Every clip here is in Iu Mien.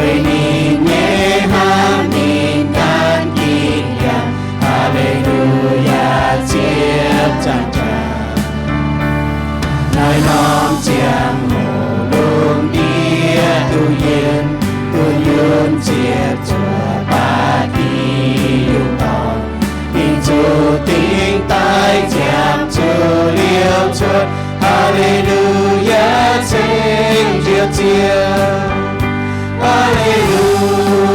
Weic ninh nyei hnamv ninh gan ginv yangh, Haa^le^lu^yaa, ziepc zaangc jaax. Naaiv norm ziangh hoc lungh ndiev duqv yiem, duqv yunc ziepc zuoqc baeqv diuh dorngx. Mingh zuqc dingh daaih ziangh zuqc liuz cuotv, Haa^le^lu^yaa, ceng njoux Ziouv. Haa^le^lu^yaa,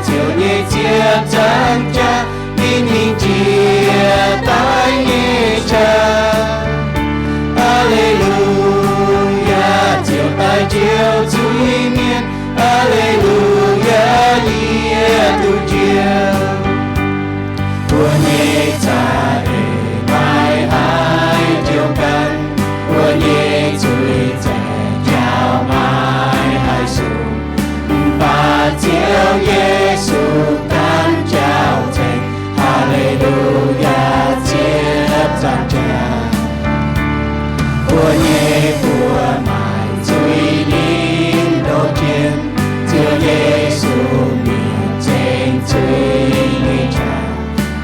Ziouv nyei ziepc zaangc jaax, ninh hingh njiec daaih nyei qaqv. Haa^le^lu^yaa, Ziouv daaih njoux zuiz-mienh. Haa^le^lu^yaa, yie duqv njoux. Mbuo nyei za'eix maiv haih njoux ganh, mbuo nyei zuiz-zaengc njaaux maiv haih sung. Mv baac Ziouv Yesu ganh njaaux nzengc, Haa^le^lu^yaa, ziepc zaangc jaax. Mbuo nyei buoz-maaic zuiz-lingh ndoqv jienv, Ziouv Yesu mingh ceng zuiz nyei qaqv.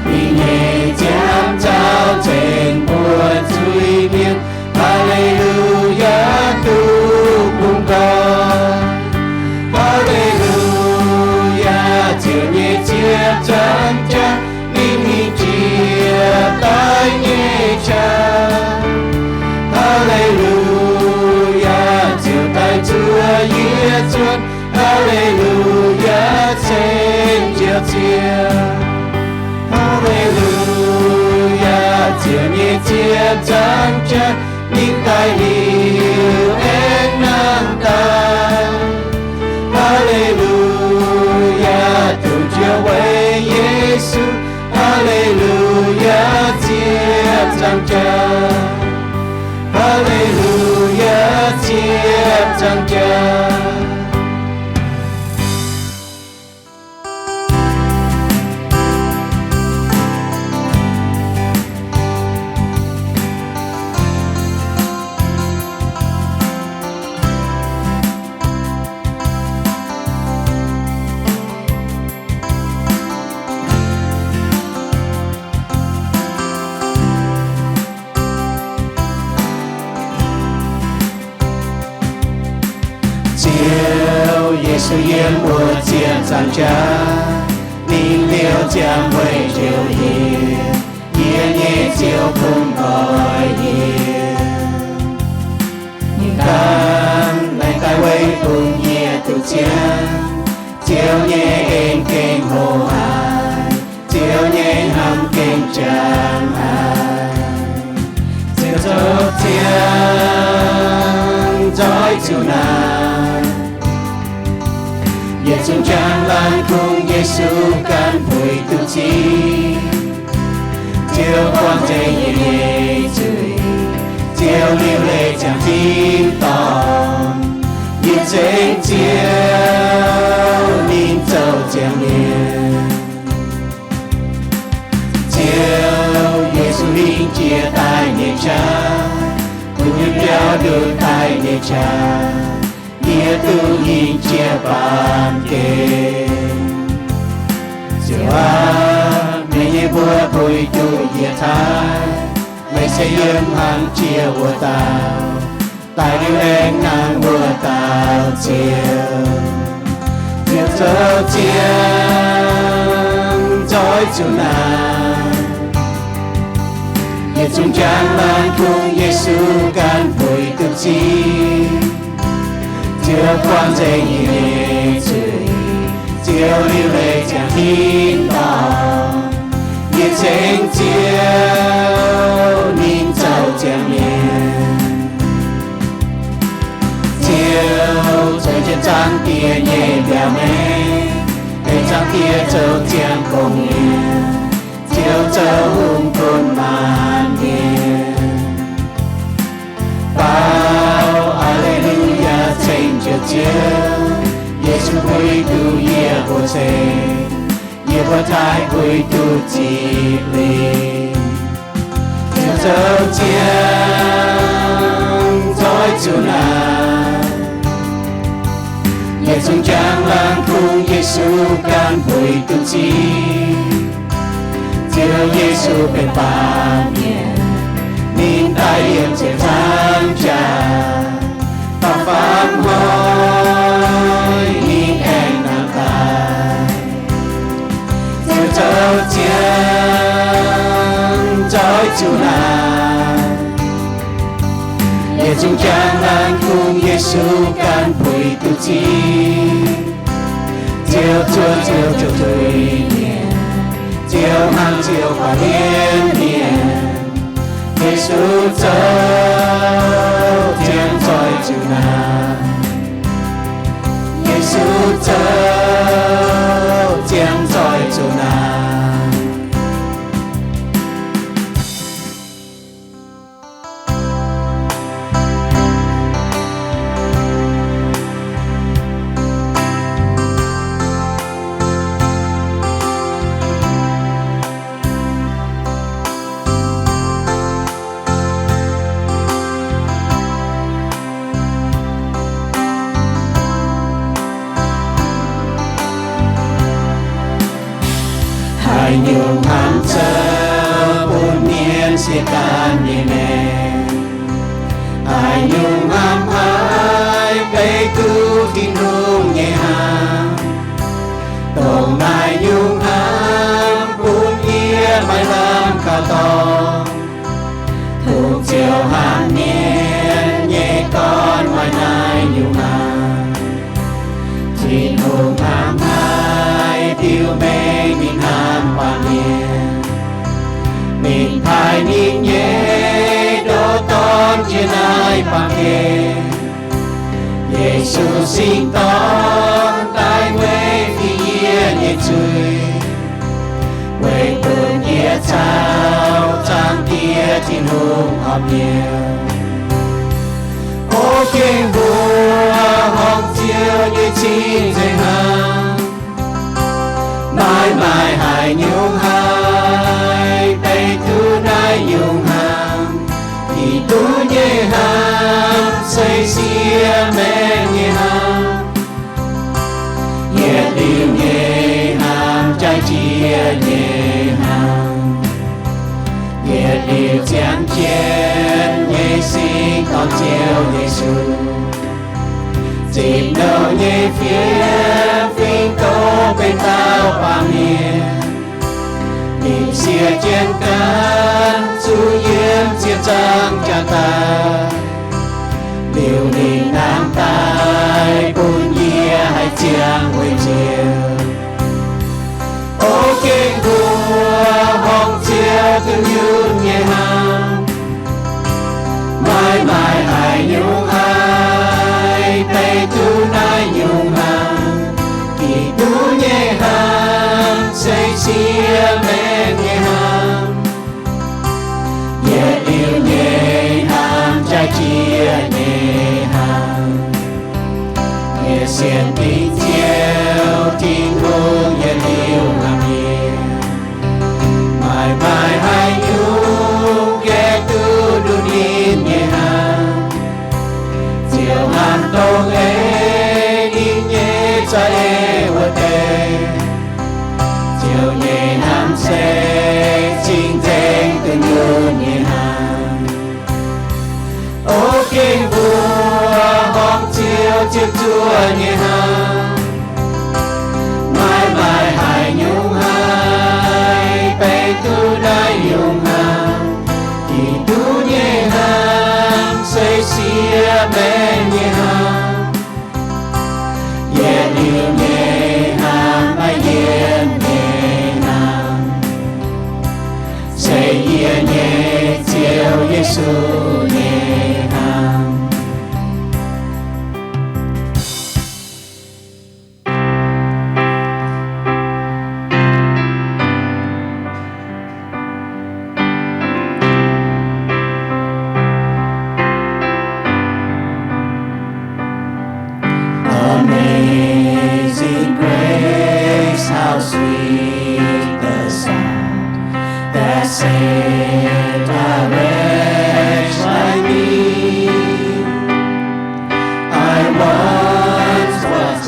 Ninh nyei nziaamv nzauh ceng mbuo zuiz-mienh. Haa^le^lu^yaa, duqv bungx nqoi. Haa^le^lu^yaa, Ziouv nyei ziepc zaangc jaax, ninh hingh njiec daaih nyei qaqv. Haa^le^lu^yaa, Ziouv daaih zuov yie cuotv. Haa^le^lu^yaa, ceng njoux Ziouv. Haa^le^lu^yaa, Ziouv nyei ziepc zaangc jaax, ninh daaih liuz aengx nangh daaih. Haa^le^lu^yaa, dongh Ziouv weic Yesu. Haa^le^lu^yaa, ziepc zaangc jaax. Haa^le^lu^yaa, ziepc zaangc jaax. Ziouv Yesu yiem wuov ziepc zaangc jaax, ninh liouh ziangh weic njoux yie, yie nyei Ziouv bungx nqoi yie. Ninh ganh laengz daaih weic bun yie duqv ziangh, Ziouv nyei en gengh hoqc haic, Ziouv nyei hnamv gengh jangx haic. Ziouv zoux ziangh nzoih zuqc naaic, yietc zungv njang laanh kungx Yesu ganh puix duqv zingh. Ziouv buangh nzengc yie nyei zuiz, Ziouv liuc leiz ziangx tin-dorngh. Yie ceng Ziouv ninh zoux ziangh mienh. Ziouv Yesu hingh jiex daaih nyei qaqv, bun yie biaux nduqc daaih nyei qaqv, yie duqv hingh jiex baamh gen. Ziouv aac, meih nyei mbuox puix duqv yie taaih, meih se yiem hlang jiex wuov dauh, daaih liuz aengx nangh wuov dauh Ziouv. Ziouv zoux ziangh nzoih zuqc naaic, yietc zungv njang laanh kungx Yesu ganh puix duqv zingh. Ziouv buangh nzengc yie nyei zuiz, Ziouv liuc leiz ziangx tin-dorngh. Yie ceng Ziouv ninh zoux ziangh mienh. Ziouv zoux jienv zaangc Diex nyei mbiaauc maengx, benx zaangc Diex zoux ziangh gong-mienh. Ziouv zoux hungh bun maanc mienh. Baaux aa^le^lu^yaa, ceng njoux Ziouv. Yesu puix duqv yie mbuo ceng, yie mbuo taaih puix duqv zipv lingh. Ziouv zoux ziangh nzoih zuqc naaic, Yietc zungv jangx laangz kungx Yesu ganh puix duqv zingh. Ziouv Yesu benx baamh mienh, ninh daaih yiem ziepc nzaangc jaax, da'faanh hnoi ninh aengx nangh daaih. Ziouv zoux ziangx nzoih zuqc naaic, yietc zungv jangx laangz kungx Yesu ganh puix duqv zingh. Ziouv zuov Ziouv zoux zuiz-mienh, Ziouv hnangv Ziouv korv-lienh mienh. Yesu zoux ziangx nzoih zuqc naaic, Yesu zoux ziangx nzoih zuqc naaic. Haaix nyungc hnamv zoux bun mienh sieqv daanh nyei maengc? Haaix nyungc hnamv haih beiv duqv Tin-Hungh nyei hnaangx? Dongh naaiv nyungc hnamv bun yie maaih lamh kaux dorngx. Tov Ziouv hnamv mienh nyei dorn maaih naaiv nyungc hnaangx. Tin-Hungh hnamv haic diuh mengh ninh hnamv baamh mienh. Ninh paaiv ninh nyei ndoqc Dorn jiex naaiv baamh gen. Yesu Singx Dorn daaih weic fih yie nyei zuiz, weic bun yie caux Zaangc Diex Tin-Hungh horpc mi'aqv. O gengh mbuo horpc Ziouv nyei cing-nzengc hnangv. Maiv maaih haaix nyungc haih beiv duqv naaiv nyungc hnaangx. Giduc nyei hnaangx se siev maengh nyei hnaangx. Yietc liuz nyei hnaangx jaaix jiex nyei hnaangx. Yietc liuz ziangh jienv nyei Singx Dorn Ziouv Yesu. Zipc nouh nyei fiev fingx doz benx dauh baamh mienh. Ninh siev jienv ganh zuqc yiem ziepc nzaangc jaax daaih. Liuz ninh nangh daaih bun yie haih ziangh weic Ziouv. O gengh mbuo horpc Ziouv dunh yunh nyei hnaangx. Maiv maaih haaix nyungc haih beiv duqv naaiv nyungc hnaangx. Giduc nyei hnaangx se siev maengh nyei hnaangx. Yietc liuz nyei hnaangx jaaix jiex nyei hnaangx. Yie sienx dingc Ziouv Tin-Hungh yietc liuz hnangv mienh. Maiv maaih haaix nyungc gaeqv duqv nduqc ninh nyei hnaangx. Ziouv hnamv dongh ei ninh nyei za'eix wuov deix. Ziouv nyei hnamv se cing-nzengc dunh yunh nyei hnamv. O gengh mbuo horpc Ziouv ziepc zuoqv nyei hnamv. Maiv maaih haaix nyungc haih beiv duqv naaiv nyungc hnamv. Giduc nyei hnamv se siev maengh nyei hnamv. Yietc liuz nyei hnamv, maiv yienc nyei hnamv, se yie nyei Ziouv Yesu nyei hnamv. Amazing grace, how sweet the sound that saved a wretch like me. I once was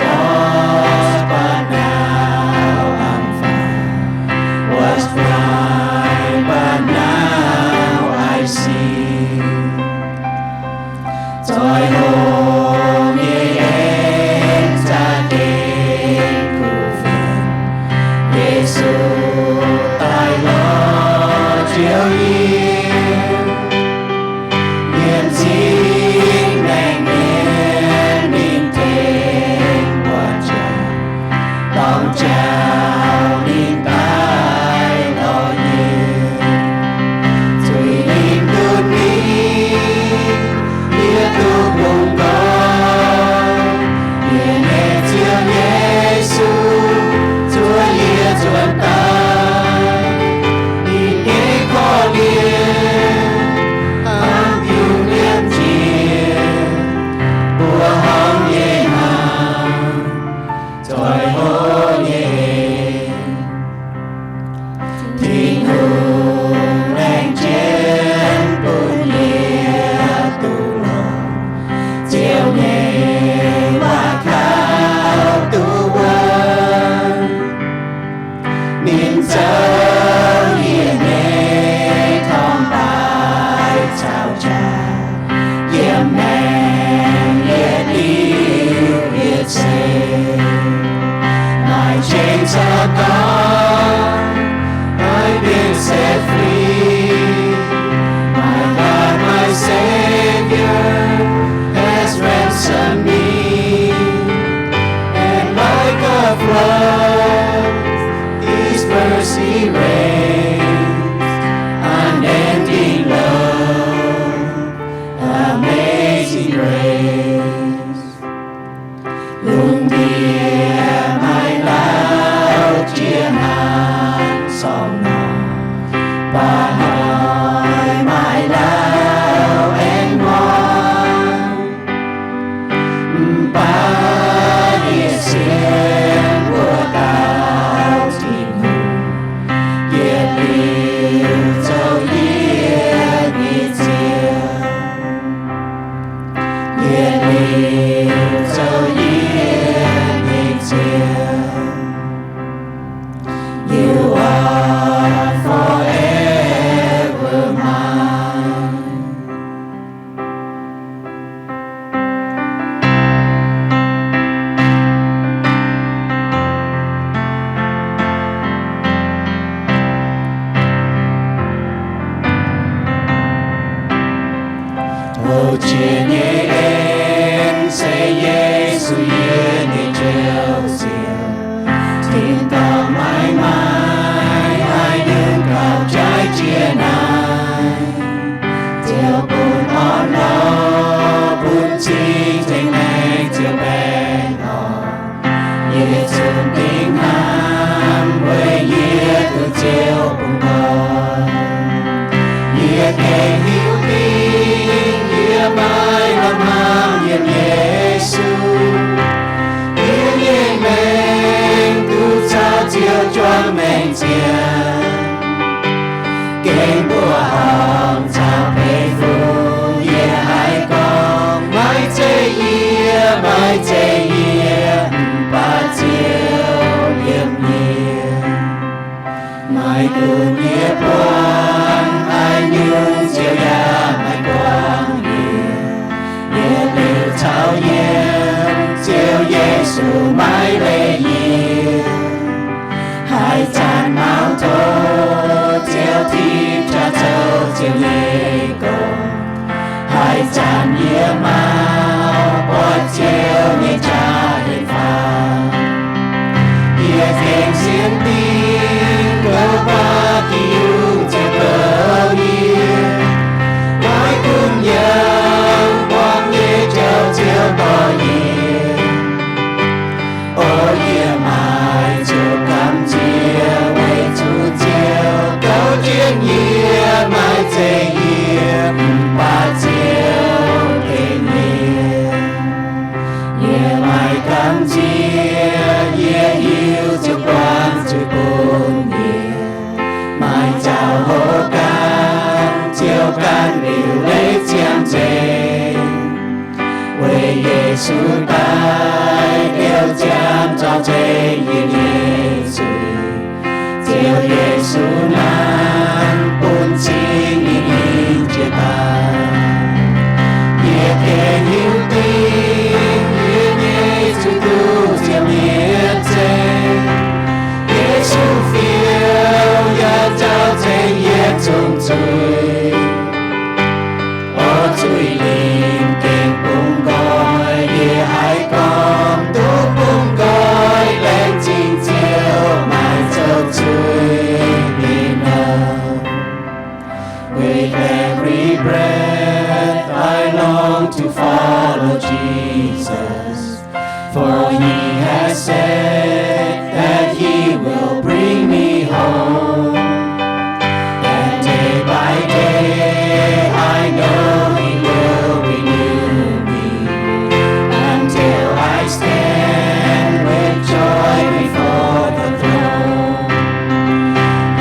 Of God, I've been set free. My God, my Savior, has ransomed me. And like a flood, His mercy reigns. Unending love, amazing grace. Lungh ndiev maaih lauh jiex hnaangx sorng norm, baac hnoi maaih lauh aengx muangx. Mv baac yie sienx wuov dauh Tin-Hungh, yietc liuz zoux yie nyei Ziouv. Yietc liuz zoux yie nyei Ziouv. You are forever mine. Houv jiex nyei en se Yesu yie nyei Njoux Ziouv. Tin-dorngh maiv maaih haaix nyungc gauh jaaix jiex naaiv. Ziouv bun orn-lorqc, bun cing-cing maengc Ziouv baengh orn. Yie zungv dingc hnamv weic yie duqv Ziouv bungx nqoi. Yie gengh hiuv duqv yie maiv lamh hnamv yiem Yesu. Yie nyei maengc duqv caux Ziouv juangc maengc ziangx. Gengh mbuo horngc caux beiv fungx, yie haih gorngv maiv zeiz yie, maiv zeiz yie, mv baac Ziouv yiem yie. Maiv gunv yie buangh haaix nyungc, Ziouv yaac maiv buangh yie. Yietc liuz caux yiem, Ziouv Yesu maiv leih yie. Haaix zanc maux tov Ziouv tipv jaax zoux Ziouv nyei gong. Haaix zanc yie maux buatc Ziouv nyei jaa-hlen faang, yie gengh sienx dingc, mbuo baac Tin-Hungh Ziouv goux yie. Maiv gunv yangh buangh nyei jauv Ziouv dorh yie. O yie maaih ziouc gamh nziex weic zuqc Ziouv goux jienv yie, maiv zeiz yie, mv baac Ziouv tengx yie. Yie maaih gamh nziex, yie hiuv Ziouv buangh zuiz bun yie. Maaih zaux houv ganh, Ziouv ganh liuc leiz ziangh nzengc. Weic Yesu daaih liouh ziangh zorng nzengc yie nyei zuiz. Ziouv Yesu nanv bun cing yie nyei jiex daaih. Yie gengh hiuv dingc yie nyei zuiz duqv Ziouv mietc nzengc. Yesu fiou yaac nzauh nzengc yietc zungv zuiz. O zuiz lingc gengh bungx nqoi, yie haih gorngv duqv bungx nqoi, laengz zingh Ziouv maaih zoux zuiz mingh nor. With every breath I long to follow Jesus, for he has said that he will bring me home. And day by day I know he will renew me, until I stand with joy before the throne.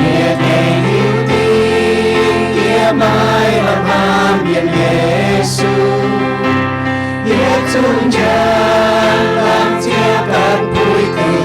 Yie gengh hiuv dingc yie maiv lamh hnamv yiem Yesu. Yie zungv njang lamh Ziouv ganh puix duqv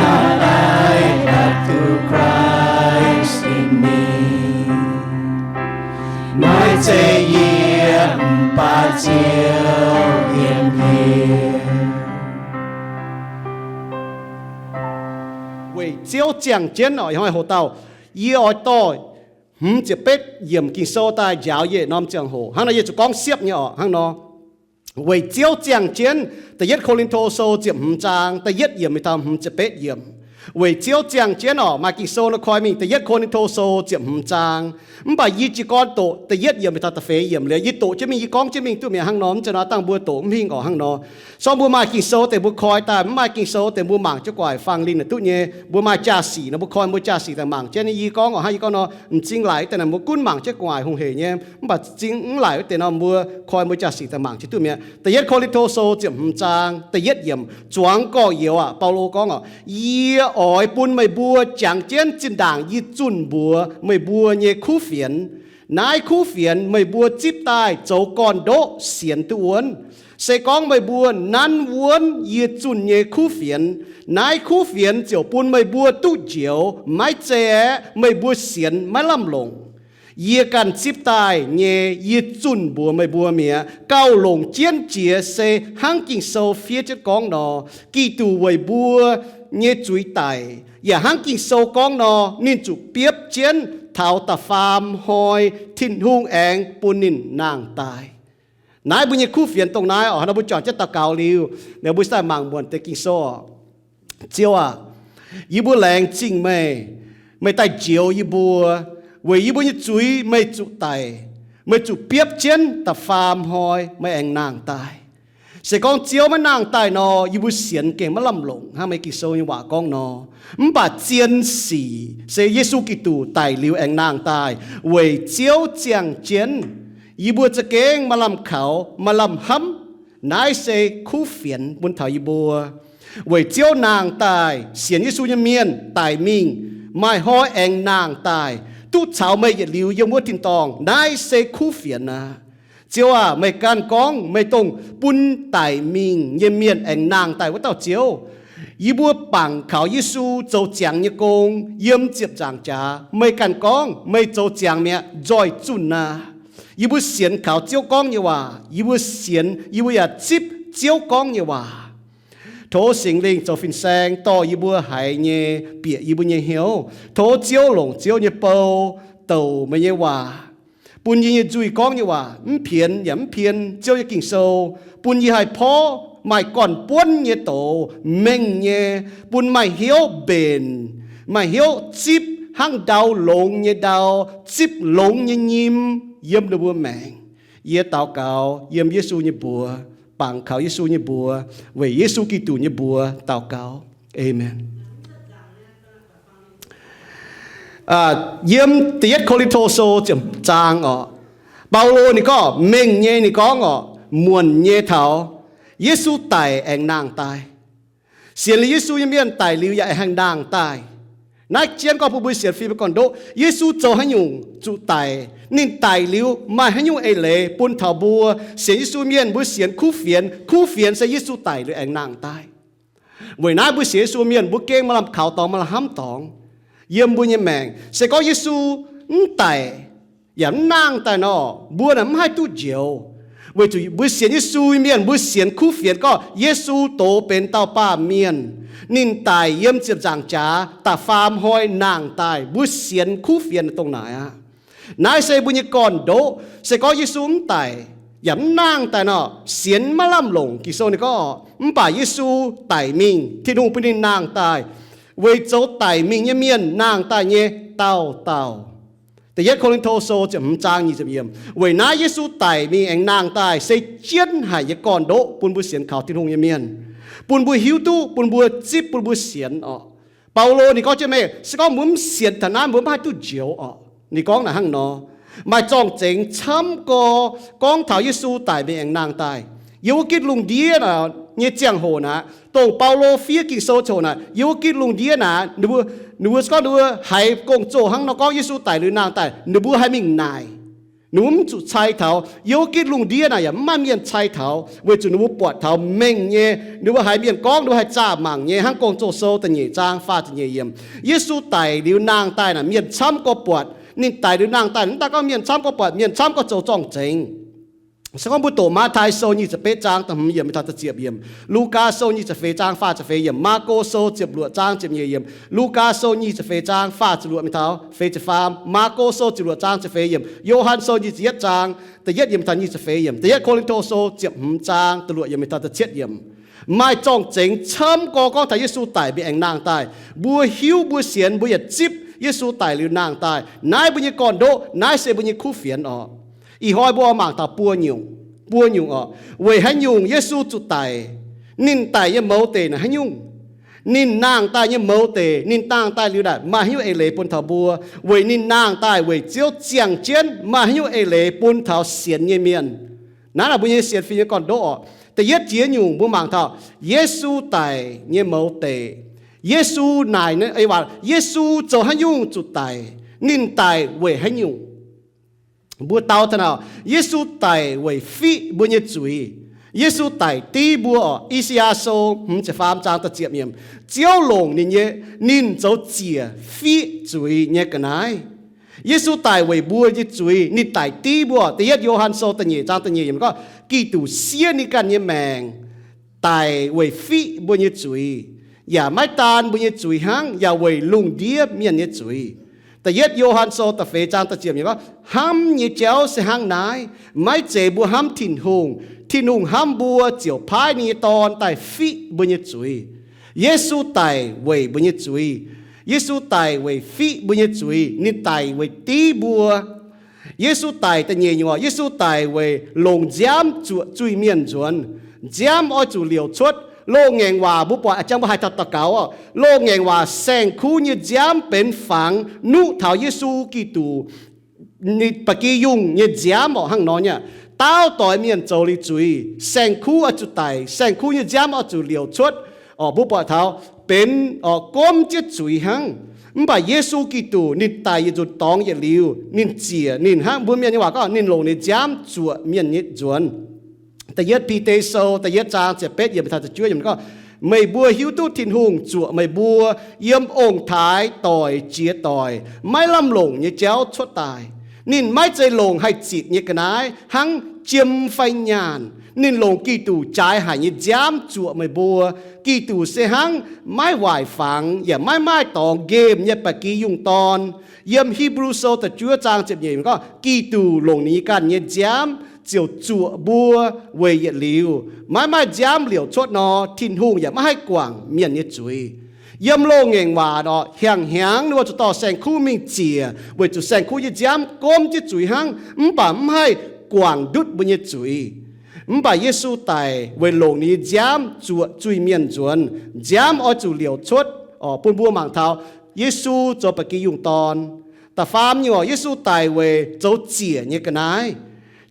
Abide thou Christ in me. Maiv zeiz yie, mv baac Ziouv yiem yie. Weic Ziouv ziangh jienv oc, ih hnoi hoc dauh, yie oix dorh hmz ziepc betv yiemc Ging-Sou daaih njaaux yie norm ziangh hoc. Hnangv nor yie zuqc gorngv siepv nyei oc, hnangv nor. Weic Ziouv ziangh jienv, da'yietv Ko^lin^to Sou ziepc hmz zaang, da'yietv yiemc mingh taux hmz ziepc betv yiemc. Weic Ziouv ziangh jienv oc, maaih Ging-Sou nor koi mingh da'yietv Ko^lin^to Sou ziepc hmz zaang. Mv baac yie jiez gorn doqc da'yietv yiemc mingh taux da'feix yiemc liuz, yie doqc jienv mingh, yie gorngv jienv mingh duqv mi'aqv hnangv nor. Mv zeiz nor dangh mbuo doqc mv hingh oc, hnangv nor. Sorng mbuo maaih Ging-Sou deix mbuo koi daaih, mv maaih Ging-Sou deix mbuo mangc jienv gu'nguaaic fangx linh naaic duqv nyei. Mbuo maaih jaa-sic nor mbuo koi mbuo jaa-sic daaih mangc jienv. Yie gorngv oc, hnangv yie gorngv nor, m'zing laaic wuov deix nor mbuo gunv mangc jienv gu'nguaaic hungh heic nyei. Mv baac m'zing mv laaic wuov deix nor mbuo koi mbuo jaa-sic daaih mangc jienv duqv mi'aqv. Da'yietv Ko^lin^to Sou ziepc hmz zaang da'yietv yiemc, zuangx gorx-youz aac, Baulo gorngv oc, yie oix bun meih mbuo jangx jienv zinh ndaangc yie zunh mbuox meih mbuo nyei kuv fienx. Naaiv kuv fienx meih mbuo zipv daaih zoux gorn-ndoqv sienx duqv wuonv. Se gorngv meih mbuo nanv wuonv yie zunh nyei kuv fienx, naaiv kuv fienx ziouc bun meih mbuo duqv njoux. Maiv zeiz aeqv, meih mbuo sienx maiv lamh longc. Yie ganh zipv daaih nyei yie zunh mbuox meih mbuo mi'aqv. Gauh longc jienv jiex se hnangv Ging-Sou fiev jienv gorngv nor, Giduc weic mbuo nyei zuiz daic, yaac hnangv Ging-Sou gorngv nor, ninh zuqc biopv jienv taux da'faam hnoi Tin-Hungh aengx bun ninh nangh daaih. Naaiv mbuo nyei kuv fienx dongh naaiv oc. Hnangv nor mbuo juangc jienv daux gaux liuz, liuz mbuo daaih mangc muonc deix Ging-Sou oc. Ziouv aac, yie mbuo laengz zingh meih, meih daaih njoux yie mbuo, weic yie mbuo nyei zuiz meih zuqc daic, meih zuqc biopv jienv da'faam hnoi meih aengx nangh daaih. Se gorngv Ziouv maiv nangh daaih nor, yie mbuo sienx gengh maiv lamh longc, hnangv meih Ging-Sou nyei waac gorngv nor. Mv baac zien sic se Yesu Giduc daic liuz aengx nangh daaih, weic Ziouv ziangh jienv, yie mbuo za'gengh maaih lamh kaux, maaih lamh hnamv. Naaiv se kuv fienx bun taux yie mbuo. Weic Ziouv nangh daaih, sienx Yesu nyei mienh daic mingh, maaih hnoi aengx nangh daaih, duqv caux meih yietc liuz yiem wuov tin-dorngh. Naaiv se kuv fienx aqv. Ziouv aac, meih ganh gorngv meih dongh bun daic mingh nyei mienh aengx nangh daaih wuov dauh Ziouv. Yie mbuo bangc kaux Yesu zoux ziangx nyei gong yiem ziepc nzaangc jaax. Meih ganh gorngv meih zoux ziangx mi'aqv, nzoih zunh aqv. Yie mbuo sienx kaux Ziouv gorngv nyei waac. Yie mbuo sienx, yie mbuo yaac zipv Ziouv gorngv nyei waac. Tov Singx Lingh zoux fin-saeng dorh yie mbuo haiz nyei bieqc yie mbuo nyei hnyouv. Tov Ziouv longc Ziouv nyei bou douc meih nyei waac, bun yie nyei nzuih gorngv nyei waac mv pienx yaac mv pien Ziouv nyei Ging-Sou, bun yie haih porv maaih gorn-buonv nyei douz, mengh nyei, bun maaih hnyouv mbenc, maaih hnyouv zipv hnangv ndau longx nyei ndau, zipv longx nyei nyim yiem ninh mbuo maengc. Yie daux gaux yiem Yesu nyei mbuox, bangc kaux Yesu nyei mbuox, weic Yesu Giduc nyei mbuox daux gaux. Aamen. Yiem Da'yietv Ko^lin^to Sou ziepc zaang oc, Baulo ninh gorngv mengh nyei ninh gorngv oc, muonc nyei taux Yesu daic aengx nangh daaih. Sienx liuz Yesu nyei mienh daic liuz yaac aengx haih nangh daaih. Naaiv jienv gorngv bun mbuo sienx fim nyei gorn-ndoqv, Yesu zoux haaix nyungc zuqc daic, ninh daic liuz maaih haaix nyungc eix leiz bun taux mbuo sienx Yesu mienh, mbuo sienx kuv fienx. Kuv fienx se Yesu daic liuz aengx nangh daaih. Weic naaiv mbuo sienx Yesu mienh mbuo gengh maaih lamh kaux dorngx, maaih lamh hnamv dorngx yiem mbuo nyei maengc. Se gorngv Yesu mv daic yaac mv nangh daaih nor, mbuo naaic mv haih duqv njoux. Weic zuqc mbuo sienx Yesu mienh, mbuo sienx kuv fienx gorngv Yesu doz benx dauh baamh mienh. Ninh daic yiem ziepc nzaangc jaax, da'faam hnoi nangh daaih. Mbuo sienx kuv fienx dongh naaic aqv. Naaiv se mbuo nyei gorn-ndoqv. Se gorngv Yesu mv daic yaac mv nangh daaih nor, sienx maiv lamh longc. Ging-Sou ninh gorngv, mv baac Yesu daic mingh, Tin-Hungh bun ninh nangh daaih, weic zoux daic mingh nyei mienh nangh daaih nyei dauh dauh. Da'yietv Ko^lin^to Sou ziepc hmz zaang nyic ziepc yiemc. Weic naaiv Yesu daic mingh aengx nangh daaih se jienv haic nyei gorn-ndoqv bun mbuo sienx kaux Tin-Hungh nyei mienh, bun mbuo hiuv duqv, bun mbuo zipv, bun mbuo sienx oc. Baulo ninh gorngv jienv mengh, se gorngv mbuo mv sienx taux naaiv, mbuo mv haih duqv njoux oc. Ninh gorngv naaic hnangv nor. Maaih zorng-zengx camv gorx gorngv taux Yesu daic mingh aengx nangh daaih. Yiem wuov gitv lungh ndiev nyei ziangh hoc naaic, dongh Baulo fiev Ging-Sou ziangh hoc naaic, yiem wuov gitv lungh ndiev naaic, ninh mbuo, ninh mbuo gorngv ninh mbuo haiz gong-zoh hnangv nor gorngv Yesu daic liuz nangh daaih, ninh mbuo haih mingh naaic. Ninh mbuo mv zuqc cai taux. Yiem wuov gitv lungh ndiev naaic yaac mv maaih mienh cai taux, weic zuqc ninh mbuo buatc taux mengh nyei. Ninh mbuo haiz mienh gorngv, ninh mbuo haiz zaah mangc nyei, hnangv Gong-Zoh Sou da'nyeic zaang faah ziepc nyeic yiemc, Yesu daic liuz nangh daaih naaic mienh camv gorx buatc. Ninh daic liuz nangh daaih, mv daaih gorngv mienh camv gorx buatc, mienh camv gorx zoux zorng-zengx. Se gorngv mbuo doqc Matv^tai Sou nyic ziepc betv zaang da'hmz yiemc mingh taux da'ziepc yiemc, Lugaa Sou nyic ziepc feix zaang faah ziepc feix yiemc, Maako Sou ziepc luoqc zaang ziepc nyeic yiemc, Lugaa Sou nyic ziepc feix zaang faah ziepc luoqc mingh taux feix ziepc faam, Maako Sou ziepc luoqc zaang ziepc feix yiemc, Yo^han Sou nyic ziepc yietv zaang da'yietv yiemc mingh taux nyic ziepc feix yiemc, da'yietv Ko^lin^to Sou ziepc hmz zaang da'luoqc yiemc mingh taux da'cietv yiemc. Maaih zorng-zengx camv gorx gorngv taux Yesu daic mingh aengx nangh daaih. Mbuo hiuv, mbuo sienx, mbuo yietc zipv Yesu daic liuz nangh daaih. Naaiv mbuo nyei gorn-ndoqv, naaiv se mbuo nyei kuv fienx orqc. Ih hnoi mbuo oix mangc taux buo nyungc, buo nyungc orqc. Weic haaix nyungc Yesu zuqc daic? Ninh daic nyei mouz deic naaic haaix nyungc? Ninh nangh daaih nyei mouz deic, ninh nangh daaih liuz naaic maaih haaix nyungc eix leiz bun taux mbuo? Weic ninh nangh daaih weic Ziouv ziangh jienv, maaih haaix nyungc eix leiz bun taux sienx nyei mienh? Naaiv naaic mbuo nyei sienx fim nyei gorn-ndoqv orqc. Da'yietv jiex nyungc mbuo mangc taux Yesu daic nyei mouz deic. Yesu naaic, ih waac Yesu zoux haaix nyungc zuqc daic? Ninh daic weic haaix nyungc? Mbuo dau taux naaic, Yesu daic weic fiqv mbuo nyei zuiz. Yesu daic div mbuo orqc. I^saa^yaa Sou hmz ziepc faam zaang da'ziepc yiemc, Ziouv longc ninh nyei, ninh zoux ziec fiqv zuiz nyei ga'naaiv. Yesu daic weic mbuo nyei zuiz. Ninh daic div mbuo. Da'yietv Yo^han Sou da'nyeic zaang da'nyeic yiemc gorngv, Giduc siev ninh ganh nyei maengc daic weic fiqv mbuo nyei zuiz, yaac maiv daan mbuo nyei zuiz hnangv, yaac weic lungh ndiev mienh nyei zuiz. Da'yietv Yo^han Sou da'feix zaang da'ziepc yiemc gorngv, Hnamv nyei jauv se hnangv naaiv, maiv zeiz mbuo hnamv Tin-Hungh. Tin-Hungh hnamv mbuo ziouc paaiv ninh nyei Dorn daaih fiqv mbuo nyei zuiz. Yesu daic weic mbuo nyei zuiz. Yesu daic weic fiqv mbuo nyei zuiz. Ninh daic weic div mbuo. Yesu daic da'nyeic nyungc orqc, Yesu daic weic longc nziaamv zuoqc zuiz-mienh nzuonx. Nziaamv oix zuqc liouc cuotv. Loz-ngaengc waac mbuo buatc, jangx mbuo haih taux daux gaux orqc, loz-ngaengc waac saeng-kuv nyei nziaamv benx fangx nuqv taux Yesu Giduc ba'gi yungh nyei nziaamv orqc. Hnangv nor nyei, daauv doix mienh zoux liuz zuiz, saeng-kuv oix zuqc daic, saeng-kuv nyei nziaamv oix zuqc liouc cuotv orqc. Mbuo buatc taux benx orqc gomv jienv zuiz hnangv. Mv baac Yesu Giduc ninh daic yietc nzunc dorngx yietc liuz, ninh ziec, ninh hnangv mbuo mienh nyei waac gorngv, ninh longc ninh nziaamv zuoqc mienh nyei nzuonx. Da'yietv Bide Sou da'yietv zaang ziepc betv yiemc taux ziepc juov yiemc gorngv, Meih mbuo hiuv duqv Tin-Hungh zuoqc meih mbuo yiem ong-taaix doic jiex doic maiv lamh longc nyei jauv cuotv daaih. Ninh maiv zeiz longc haih zitc nyei ga'naaiv hnangv jiem fai nyaanh. Ninh longc Giduc jaaix haic nyei nziaamv zuoqc meih mbuo. Giduc se hnangv maiv waaic fangx yaac maiv maaih dorngx nqemh nyei ba'gi yungh dorn. Yiem Hipv^lu Sou da'juov zaang ziepc nyeic gorngv, Giduc longc ninh nyei ganh nyei nziaamv ziouc zuoqc mbuo weic yietc liuz. Maiv maaih nziaamv liouc cuotv nor, Tin-Hungh yaac maiv haih guangc mienh nyei zuiz. Yiem loz-ngaengc waac orqc, hnyangx-hnyangx ninh mbuo zuqc dorh saeng-kuv mingh ziec, weic zuqc saeng-kuv nyei nziaamv gomv jienv zuiz hnangv, mv baac mv haih guangc ndutv mbuo nyei zuiz. Mv baac Yesu daic weic longc ninh nyei nziaamv zuoqc zuiz-mienh nzuonx. Nziaamv oix zuqc liouc cuotv orqc, bun mbuo mangc taux Yesu zoux ba'gi yungh dorn. Da'faam nyungc orqc, Yesu daic weic zoux ziec nyei ga'naaiv.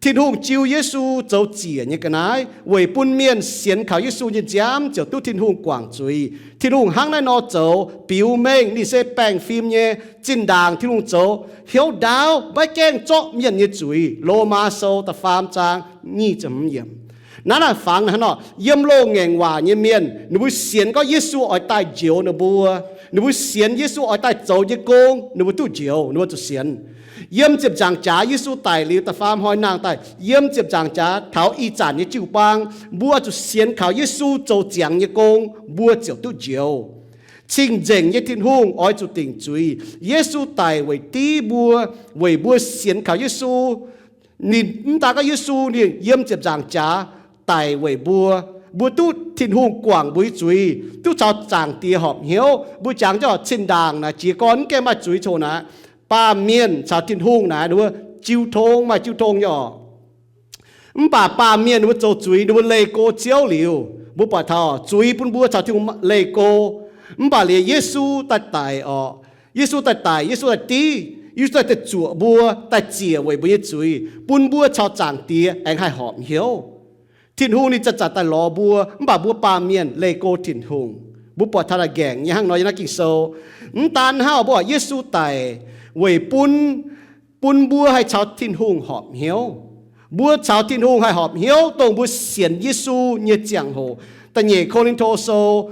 Tin-Hungh jiu Yesu zoux ziec nyei ga'naaiv weic bun mienh sienx kaux Yesu nyei nziaamv ziouc duqv Tin-Hungh guangc zuiz. Tin-Hungh hnangv naaiv nor zoux biux mengh ninh se baengh fim nyei. Zinh ndaangc Tin-Hungh zoux hnyouv ndaauv, maiv gaengh zorqv mienh nyei zuiz. Lomaa Sou da'faam zaang nyic ziepc hmz yiemc. Naaiv naaic fangx hnangv nor, yiem loz-ngaengc waac nyei mienh ninh mbuo sienx gorngv Yesu oix daaih njoux ninh mbuo. Ninh mbuo sienx Yesu oix daaih zoux nyei gong, ninh mbuo duqv njoux, ninh mbuo zuqc sienx. Yiem ziepc nzaangc jaax Yesu daic liuz da'faam hnoi nangh daaih, yiem ziepc nzaangc jaax taux ih zanc nyei jiu-baang, mbuo zuqc sienx kaux Yesu zoux ziangx nyei gong, mbuo ziouc duqv njoux. Cing-nzengc nyei Tin-Hungh oix zuqc dingc zuiz. Yesu daic weic div mbuo, weic mbuo sienx kaux Yesu. Ninh mv daan gorngv Yesu ninh yiem ziepc nzaangc jaax daic weic mbuo, mbuo duqv Tin-Hungh guangc mbuo nyei zuiz, duqv caux Zaangc Diex horpc hnyouv. Mbuo jangx jienv oc, zinh ndaangc naaic jiez gorn mv gaengh maaih zuiz coc naaic, baamh mienh caux Tin-Hungh naaic ninh mbuo jiu tong, maaih jiu tong nyei orqc. Mv baac baamh mienh ninh mbuo zoux zuiz, ninh mbuo leih go Ziouv liuz, mbuo buatc taux zuiz bun mbuo caux Tin-Hungh leih go. Mv baac liuz Yesu daaih daic orqc, Yesu daaih daic, Yesu daaih div, Yesu daaih zuoqc mbuo, daaih ziec weic mbuo nyei zuiz, bun mbuo caux Zaangc Diex aengx haih horpc hnyouv. Tin-Hungh ninh zanc-zanc daaih lorz mbuo, mv baac mbuo baamh mienh leih go Tin-Hungh. Mbuo buatc taux naaic nqaengc nyei hnangv nor yiem naaiv Ging-Sou. Mv daan hnangv, mbuo buatc Yesu daic weic bun bun mbuo haih caux Tin-Hungh horpc hnyouv. Mbuo caux Tin-Hungh haih horpc hnyouv dongh mbuo sienx Yesu nyei ziangh hoc. Da'nyeic Ko^lin^to Sou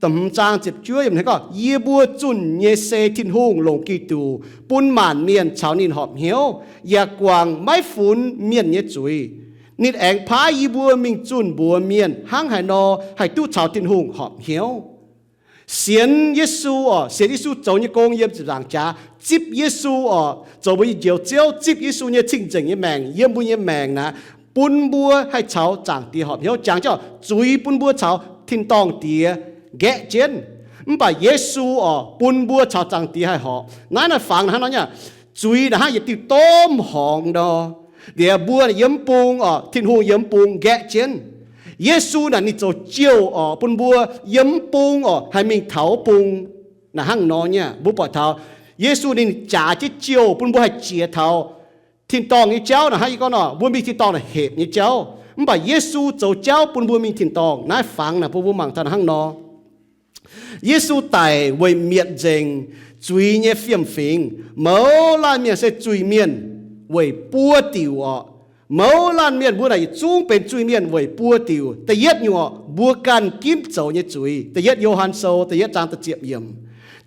da'hmz zaang ziepc juov yiemc hnangv gorngv, Yie mbuo zunh nyei se Tin-Hungh longc Giduc bun maanc mienh caux ninh horpc hnyouv, yaac guangc maiv funx mienh nyei zuiz. Ninh aengx paaiv yie mbuo mingh zunh mbuox mienh hnangv haaix nor haih duqv caux Tin-Hungh horpc hnyouv. Sienx Yesu oc, sienx Yesu zoux nyei gong yiem ziepc nzaangc jaax, zipv Yesu oc, zoux mbuo nyei Njoux Ziouv, zipv Yesu nyei cing-nzengc nyei maengc yiem mbuo nyei maengc naaic, bun mbuo haih caux Zaangc Diex horpc hnyouv. Jangx jienv zuiz bun mbuo caux tin-dorngh diex nqaeqv jienv. Mv baac Yesu oc, bun mbuo caux Zaangc Diex haih horpc. Naaiv naaiv fangx hnangv nor nyei, zuiz naaic hnangv yietc diuh domh horngz nor. Liuz mbuo yiem mv bung oc, Tin-Hungh yiem mv bung nqaeqv jienv. Yesu naaic ninh zoux jouh oc, bun mbuo yiem mv bung oc, haih mingh taux mv bung. Naaic hnangv nor nyei, mbuo buatc taux Yesu ninh jaax jienv jouh bun mbuo haih jiex taux tin-dorngh nyei jauv. Naaic hnangv yie gorngv nor, mbuo mingh tin-dorngh naaic hepc nyei jauv. Mv baac Yesu zoux jauv bun mbuo mingh tin-dorngh. Naaiv fangx naaic bun mbuo mangc taux hnangv nor. Yesu daic weic mietc nzengc zuiz nyei fiem-fingx. Mouz laanh mienh se zuiz-mienh weic buo diuc oc. Mouz laanh mienh mbuo naaic yietc zungv benx zuiz-mienh weic buo diuc. Da'yietv nyungc oc, mbuo ganh ginv zoux nyei zuiz. Da'yietv Yo^han Sou da'yietv zaang da'ziepc yiemc.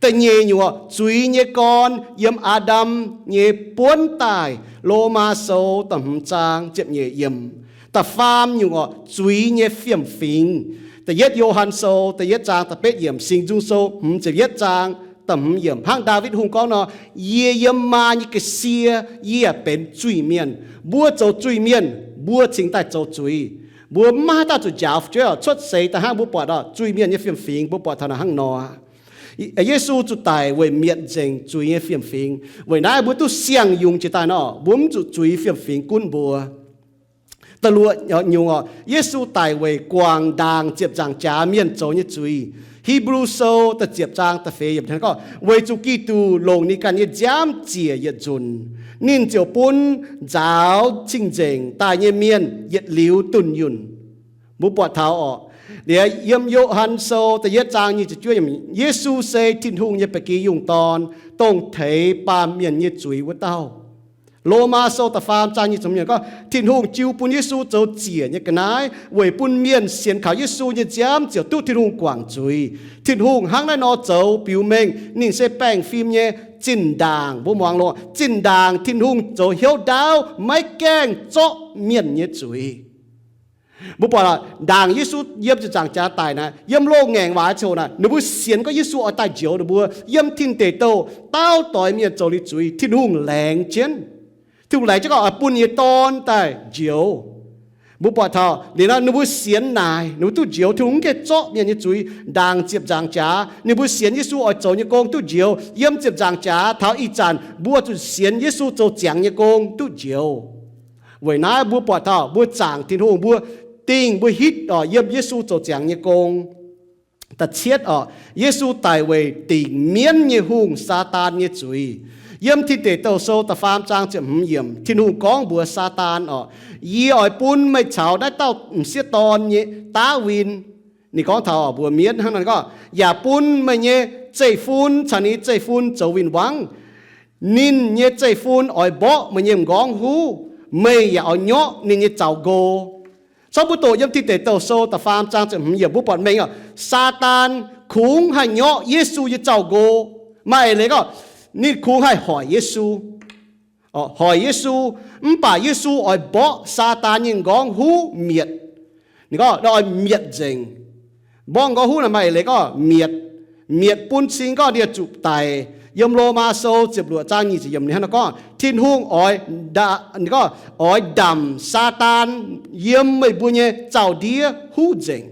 Da'nyeic nyungc oc, zuiz nyei gorn yiem Aa^ndam nyei buonv daaih. Lomaa Sou da'hmz zaang ziepc nyeic yiemc. Da'faam nyungc oc, zuiz nyei fiem-fingx. Da'yietv Yo^han Sou da'yietv zaang da'betv yiemc, Singx Nzung Sou hmz ziepc yietv zaang da'hmz yiemc. Hnangv Ndaawitv Hungh gorngv nor, Yie yiem maa nyei ga'sie yie yaac benx zuiz-mienh. Mbuo zoux zuiz-mienh, mbuo cingx daaih zoux zuiz. Mbuo maiv haih daaih zuqc njaaux fu'jueiv oc. Cuotv seix daaih hnangv mbuo buatc oc, zuiz-mienh nyei fiem-fingx mbuo buatc taux naaic hnangv nor. Yesu zuqc daic weic mietc nzengc zuiz nyei fiem-fingx. Weic naaiv mbuo duqv siang-yungz jiex daaih nor, mbuo mv zuqc zuiz fiem-fingx gunv mbuo. Da'luoqc nyungc oc, Yesu daic weic guangc ndaangc ziepc nzaangc jaax mienh zoux nyei zuiz. Hipv^lu Sou da'ziepc zaang da'feix yiemc gorngv, Weic zuqc Giduc longc ninh ganh nyei nziaamv ziec yietc nzunc, ninh ziouc bun nzaaux cing-nzengc daaih nyei mienh yietc liuz dunh yunh. Mbuo buatc taux oc, liuz yiem Yo^han Sou da'yietv zaang nyic ziepc juov yiemc, Yesu se Tin-Hungh nyei ba'gi yungh dorn, dongh teix baamh mienh nyei zuiz wuov dauh. Lomaa Sou da'faam zaang nyic ziepc hmz gorngv, Tin-Hungh jiu bun Yesu zoux ziec nyei ga'naaiv weic bun mienh sienx kaux Yesu nyei nziaamv ziouc duqv Tin-Hungh guangc zuiz. Tin-Hungh hnangv naaiv nor zoux biux mengh ninh se baengh fim nyei zinh ndaangc. Mbuo muangx loh, zinh ndaangc Tin-Hungh zoux hnyouv ndaauv maiv gaengh zorqv mienh nyei zuiz. Mbuo buatc ndaangc Yesu yiem ziepc nzaangc jaax daic naaic, yiem loz-ngaengc waac ziangh hoc naaic, ninh mbuo sienx gorngv Yesu oix daaih njoux ninh mbuo. Yiem Tin Deic Douh, dauh doix mienh zoux liuz zuiz, Tin-Hungh laengz jienv. Tin-Hungh laengz jienv gorngv oix bun nyei Dorn daaih njoux. Mbuo buatc taux liuz nor, ninh mbuo sienx naaic, ninh mbuo duqv njoux. Tin-Hungh mv gaengh zorqv mienh nyei zuiz. Ndaangc ziepc nzaangc jaax ninh mbuo sienx Yesu oix zoux nyei gong duqv njoux. Yiem ziepc nzaangc jaax taux ih zanc mbuo zuqc sienx Yesu zoux ziangx nyei gong duqv njoux. Weic naaiv mbuo buatc taux mbuo zaangc Tin-Hungh, mbuo dingh mbuo hitv oc yiem Yesu zoux ziangx nyei gong. Da'cietv oc, Yesu daic weic dingc mienv nyei hungh, Saadaan, nyei zuiz. Yiem Tin Deic Douh Sou da'faam zaang ziepc hmz yiemc, Tin-Hungh gorngv mbuox Saadaan oc, Yie oix bun meih caux naaiv dauh m'sieqv dorn nyei Ndaawin, ninh gorngv taux mbuox mienv hnangv naaiv gorngv, yaac bun meih nyei zeiv-fun caux ninh nyei zeiv-fun zoux win-wangv. Ninh nyei zeiv-fun oix mborqv meih nyei m'nqorngv huv, meih yaac oix nyorqv ninh nyei zaux nqo. Cov mbuo doqc yiem Tin Deic Douh Sou da'faam zaang ziepc hmz yiemc, mbuo buatc mengh oc, Saadaan kungx haih nyorqv Yesu nyei zaux nqo. Maaih eix leiz gorngv ninh kungx haih hoic Yesu. Hoic Yesu, mv baac Yesu oix mborqv Saadaan nyei m'nqorngv huv mietc. Ninh gorngv oix mietc nzengc. Mborqv m'nqorngv huv naaic maaih eix leiz gorngv mietc. Mietc bun cing gorngv ninh zuqc daic. Yiem Lomaa Sou ziepc luoqc zaang nyic ziepc yiemc ninh hnangv naaiv gorngv, Tin-Hungh oix, ninh gorngv oix ndamc Saadaan yiem meih mbuo nyei zaux-ndiev huv nzengc.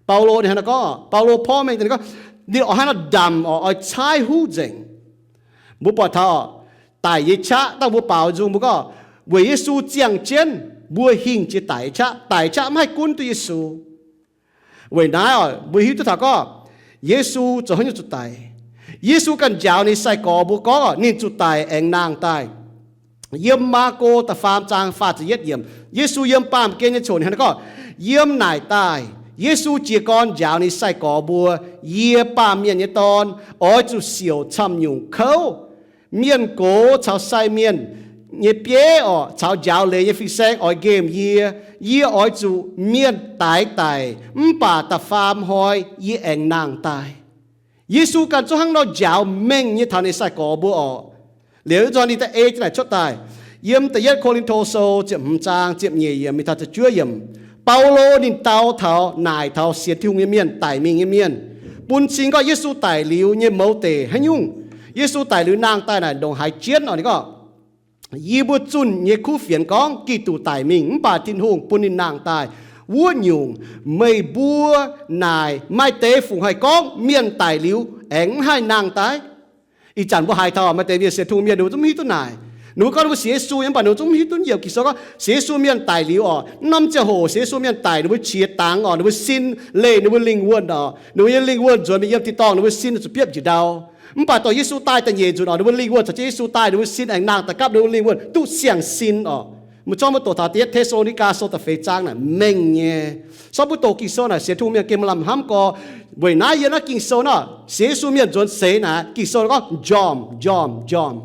Baulo ninh hnangv naaiv gorngv, Baulo porv mengh ninh gorngv, ninh oix hnangv naaiv ndamc oc, oix caaiv huv nzengc. Mbuo buatc taux daic nyei qaqv dangh mbuo baaux nzung mbuo gorngv, weic Yesu ziangh jienv mbuo hingh jiex daic nyei qaqv. Daic nyei qaqv maiv haih gunv duqv Yesu. Weic naaiv oc, mbuo hiuv duqv taux gorngv Yesu zoux haaix nyungc zuqc daic. Yesu ganh njaaux ninh sai-gorx mbuo gorngv oc, ninh zuqc daic aengx nangh daaih. Yiem Maako da'faam zaang faah ziepc yietv yiemc, Yesu yiem baamh gen nyei ziangh hoc ninh hnangv naaiv gorngv, yiem naaic daaih Yesu jiez gorn njaaux ninh sai-gorx mbuo, Yie, Baamh Mienh nyei Dorn, oix zuqc siouc camv-nyungc kouv. Mienh gox caux sai mienh nyei bieiv orqc, caux njaaux leiz nyei fin-saeng oix nqemh yie. Yie oix zuqc mienh daix daic, mv baac da'faam hnoi yie aengx nangh daaih. Yesu ganh zungv hnangv nor njaaux mengh nyei taux ninh nyei sai-gorx mbuo orqc. Liuz nzunc ninh da'ei jienv naaic cuotv daaih, yiem da'yietv Ko^lin^to Sou ziepc hmz zaang ziepc nyeic yiemc mingh taux ziepc juov yiemc, Baulo ninh dau taux naaic taux sienx Tin-Hungh nyei mienh, daic mingh nyei mienh, bun cing gorngv Yesu daic liuz nyei mouz deic haaix nyungc. Yesu daic liuz nangh daaih naaic ndongc haaix jienv orqc. Ninh gorngv, yie mbuo zunh nyei kuv fienx gorngv Giduc daic mingh mv baac Tin-Hungh bun ninh nangh daaih wuov nyungc, meih mbuo naaic maaih deix fungc haih gorngv mienh daic liuz aengx mv haih nangh daaih? Ih zanc mbuo haiz taux maaih deix mienh sienx Tin-Hungh mienh ninh mbuo zungv mv hiuv duqv naaic. Ninh mbuo gorngv ninh mbuo sienx Yesu nyei, mv baac ninh mbuo zungv mv hiuv duqv nyei. Ging-Sou gorngv sienx Yesu mienh daic liuz orqc, norm ziangh hoc sienx Yesu mienh daic, ninh mbuo qiex dangx orqc, ninh mbuo sin leih ninh mbuo lingh wuonh orqc, ninh mbuo nyei lingh wuonh nzuonx mingh yiem tin-dorngh, ninh mbuo sin zuqc biopv njiec ndau. Mv baac dorh Yesu daaih da'nyeic nzunc orqc, ninh mbuo lingh wuonh caux jienv Yesu daaih, ninh mbuo sin aengx nangh daaih gapv ninh mbuo lingh wuonh duqv siang-sin orqc. Mbuo zorqv mbuo doqc taux da'yietv Te^saa^lo^ni^gaa Sou da'feix zaang naaic mengh nyei. Zorqv mbuo doqc Ging-Sou naaic sienx Tin-Hungh mienh gengh maaih lamh hnamv gorx. Weic naaiv yiem naaiv Ging-Sou naaic sienx Yesu mienh nzuonx seix naaic Ging-Sou gorngv njormh, njormh, njormh.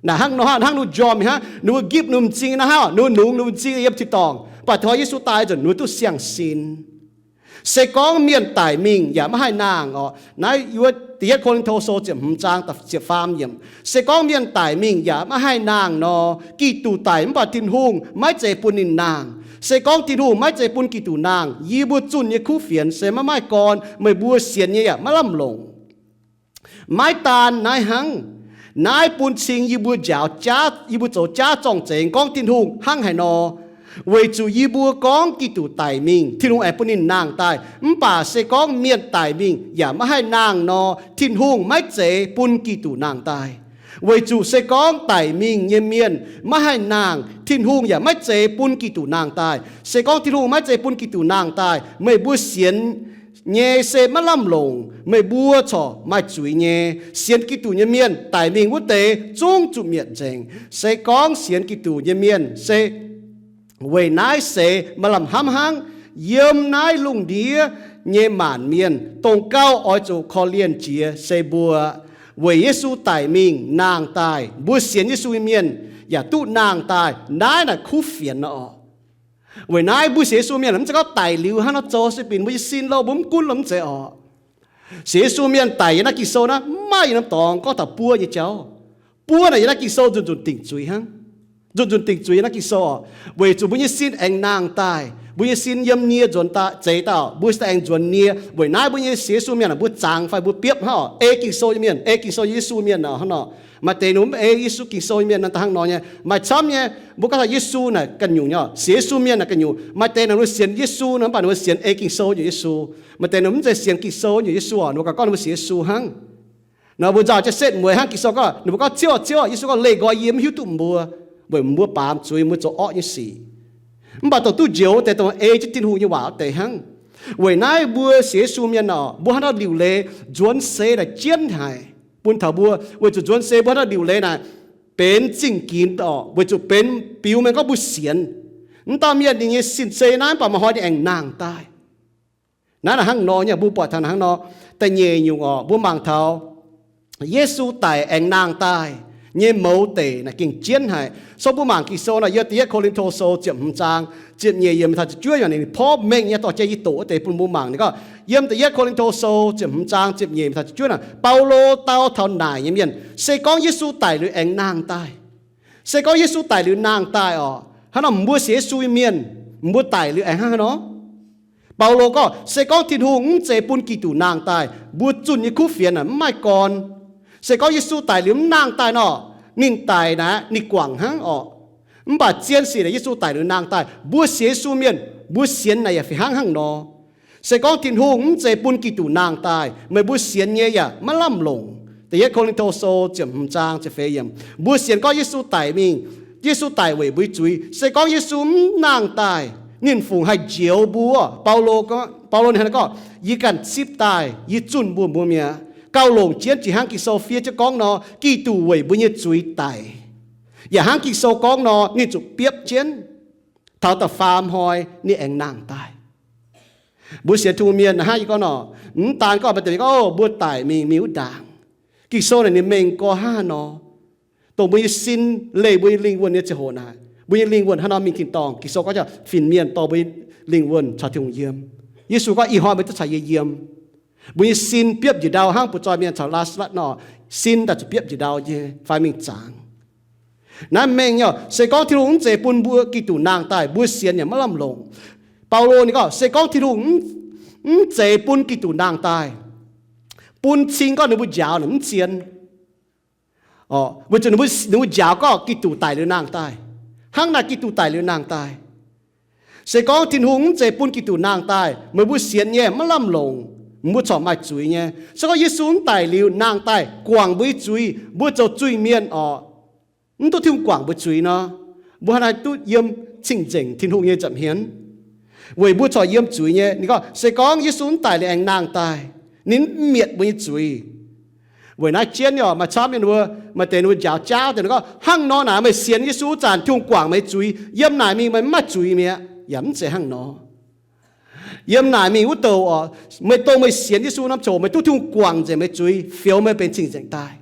Naaic hnangv nor hnangv, hnangv ninh njormh hnangv, ninh mbuo nqipv ninh m'zing naaiv hnangv, ninh mbuo nungx ninh m'zing yiem tin-dorngh. Mv baac taux Yesu daaih nzunc ninh mbuo duqv siang-sin. Se gorngv mienh daic mingh yaac maiv haih nangh orqc. Naaiv wuov da'yietv Ko^lin^to Sou ziepc hmz zaang ziepc faam yiemc, se gorngv mienh daic mingh yaac maiv haih nangh nor, Giduc daic mv baac Tin-Hungh maiv zeiz bun ninh nangh. Se gorngv Tin-Hungh maiv zeiz bun Giduc nangh, yie mbuo zunh nyei kuv fienx se maiv maaih gorn, meih mbuo sienx nyei yaac maiv lamh longc. Maiv daan naaiv hnangv, naaiv bun cing yie mbuo njaaux, yie mbuo zoux jaav zorng-zengx gorngv Tin-Hungh hnangv haaix nor, weic zuqc yie mbuo gorngv Giduc daic mingh, Tin-Hungh aengx bun ninh nangh daaih. Mv baac se gorngv mienh daic mingh yaac maiv haih nangh nor, Tin-Hungh maiv zeiz bun Giduc nangh daaih. Weic zuqc se gorngv daic mingh nyei mienh maiv haih nangh, Tin-Hungh yaac maiv zeiz bun Giduc nangh daaih. Se gorngv Tin-Hungh maiv zeiz bun Giduc nangh daaih, meih mbuo sienx nyei se maiv lamh longc, meih mbuo corc maaih zuiz nyei. Sienx Giduc nyei mienh daic mingh wuov deix zungv zuqc mietc nzengc. Se gorngv sienx Giduc nyei mienh se weic naaiv seix maaih lamh hnamv hnangv, yiem naaiv lungh ndiev nyei maanc mienh dongh gauh oix zuqc korv-lienh jiex se mbuo. Weic Yesu daic mingh nangh daaih, mbuo sienx Yesu nyei mienh yaac duqv nangh daaih. Naaiv naaic kuv fienx nor orqc. Weic naaiv mbuo sienx Yesu mienh mv zeiz gorngv daic liuz hnangv nor zoux se binc mbuo nyei sin lo, mbuo mv gunv lo mv zeiz orqc. Sienx Yesu mienh daic yiem naaiv Ging-Sou naaiv mv maaih yietc norm dorngx gorngv taux buov nyei jauv. Buov naaic yiem naaiv Ging-Sou nzunc nzunc dingc zuiz hnangv. Nzunc nzunc dingc zuiz yiem naaiv Ging-Sou orqc, weic zuqc mbuo nyei sin aengx nangh daaih, mbuo nyei sin yiem nie nzuonx daaih, zeix daaih, mbuo sin aengx nzuonx nie. Weic naaiv mbuo nyei sienx Yesu mienh mbuo zangx fai mbuo biopv hnangv orqc. Ei Ging-Sou nyei mienh, ei Ging-Sou nyei Yesu mienh nor hnangv nor. Maaih deix ninh mv ei Yesu Ging-Sou nyei mienh nor, da'hnangv nor nyei maaih camv nyei. Mbuo gorngv taux Yesu naaic ganh nyungc nyei orqc, sienx Yesu mienh naaic ganh nyungc. Maaih deix ninh mbuo sienx Yesu nor, mv baac ninh mbuo sienx ei Ging-Sou nyungc Yesu. Maaih deix ninh mv zeiz sienx Ging-Sou nyungc Yesu orqc, ninh mbuo ganh gorngv ninh mbuo sienx Yesu hnangv. Nor mbuo nzauh jienv setv mueiz hnangv. Ging-Sou gorngv, ninh mbuo gorngv, Ziouv, Ziouv, Yesu gorngv, Leih nqoi yie, mv hiuv duqv mbuo, weic mbuo baamz zuiz, mbuo zoux orqv nyei sic. Mv baac dongh duqv njoux deix, dongh ei jienv Tin-Hungh nyei waac wuov deix hnangv. Weic naaiv mbuo sienx Yesu mienh orqc, mbuo hnangv nor liuc leiz nzuonx seix naaic jienv haic bun taux mbuo, weic zuqc nzuonx seix mbuo hnangv nor liuc leiz naaic benx zingh ginx orqc, weic zuqc benx biux mengh gorngv mbuo sienx. Mv dauh mienh ninh nyei sin se naaiv, mv baac maaih hnoi ninh aengx nangh daaih. Naaiv naaic hnangv nor nyei, mbuo buatc taux naaic hnangv nor. Da'nyeic nyungc orqc, mbuo mangc taux Yesu daic aengx nangh daaih nyei mouz deic naaic gengh jienv haic. So mbuo mangc Ging-Sou naaic, yiem da'yietv Ko^lin^to Sou ziepc hmz zaang ziepc nyeic yiemc taux ziepc juov yiemc, ninh porv mengh nyei dorh jiex yie doqc wuov deix bun mbuo mangc. Ninh gorngv yiem da'yietv Ko^lin^to Sou ziepc hmz zaang ziepc nyeic taux ziepc juov naaic, Baulo dau taux naaic nyei mienh, se gorngv Yesu daic liuz aengx nangh daaih. Se gorngv Yesu daic liuz nangh daaih orqc, hnangv nor mbuo sienx Yesu nyei mienh, mbuo daic liuz aengx hnangv haaix nor? Baulo gorngv, se gorngv Tin-Hungh mv zeiz bun Giduc nangh daaih, mbuo zunh nyei kuv fienx naaic mv maaih gorn. Se gorngv Yesu daic liuz mv nangh daaih nor, ninh daic naaic ninh guangc hnangv orqc. Mv baac zien sic naaic Yesu daic liuz nangh daaih, mbuo sienx Yesu mienh, mbuo sienx naaic yaac fih hnangv hnangv nor. Se gorngv Tin-Hungh mv zeiz bun Giduc nangh daaih, meih mbuo sienx nyei yaac maiv lamh longc. Da'yietv Ko^lin^to Sou ziepc hmz zaang ziepc feix yiemc, mbuo sienx gorngv Yesu daic mingh, Yesu daic weic mbuo nyei zuiz. Se gorngv Yesu mv nangh daaih, ninh fungc haih njoux mbuo? Baulo, Baulo ninh hnangv naaiv gorngv, yie ganh zipv daaih, yie zunh mbuo mbuo mi'aqv. Gauh longc jienv jiex hnangv Ging-Sou fiev jienv gorngv nor, Giduc weic mbuo nyei zuiz daic. Yaac hnangv Ging-Sou gorngv nor, ninh zuqc biopv jienv, taux da'faam hnoi ninh aengx nangh daaih. Mbuo sienx Tin-Hungh mienh hnangv yie gorngv nor, mv daan gorngv maaih deix gorngv, o, mbuo daic mingh mingh wuov ndaangc. Ging-Sou naaic ninh mengh gorx hnangv haaix nor. dongh mbuo nyei sin leih mbuo nyei lingh wuonh nyei ziangh hoc naaic, mbuo nyei lingh wuonh hnangv nor mingh tin-dorngh. Ging-Sou gorngv, fin-mienh dorh mbuo nyei lingh wuonh caux Tin-Hungh yiem. Yesu gorngv, ih hnoi meih duqv caux yie yiem. Mbuo nyei sin biopv njiec ndau hnangv butv-zoih mienh caux Laa^saa^latv nor, sin daaih zuqc biopv njiec ndau nyei fai mingh zaangc. Naaiv mengh nyei, se gorngv Tin-Hungh mv zeiz bun mbuo Giduc nangh daaih, mbuo sienx yaac maiv lamh longc. Baulo ninh gorngv, se gorngv Tin-Hungh mv zeiz bun Giduc nangh daaih, bun cing gorngv ninh mbuo njaaux ninh mv zien, weic zuqc ninh mbuo njaaux gorngv Giduc daic liuz nangh daaih. Hnangv naaic Giduc daic liuz nangh daaih. Se gorngv Tin-Hungh mv zeiz bun Giduc nangh daaih, meih mbuo sienx nyei maiv lamh longc, mbuo corc maaih zuiz nyei. Se gorngv Yesu mv daic liuz nangh daaih guangc mbuo nyei zuiz, mbuo zoux zuiz-mienh orqc, mv duqv Tin-Hungh guangc mbuo zuiz nor, mbuo hnangv haaix duqv yiem cing-nzengc Tin-Hungh nyei nza'hmien? Weic mbuo corc yiem zuiz nyei. Ninh gorngv, se gorngv Yesu mv daic liuz aengx nangh daaih, ninh mv mietc mbuo nyei zuiz. Weic naaiv jienv nyei orqc, maaih camv mienh mbuo, maaih deix ninh mbuo njaaux jaauv deix ninh gorngv, hnangv nor naaic meih sienx Yesu wuov zanc Tin-Hungh guangc meih nyei zuiz, yiem naaic mingh meih mv maaih zuiz mi'aqv. Yaac mv zeiz hnangv nor. Yiem naaic mingh wuov douc orqc, meih dongh meih sienx Yesu norm ziangh hoc meih duqv Tin-Hungh guangc nzengc meih zuiz, fioux meih benx cing-nzengc daaih.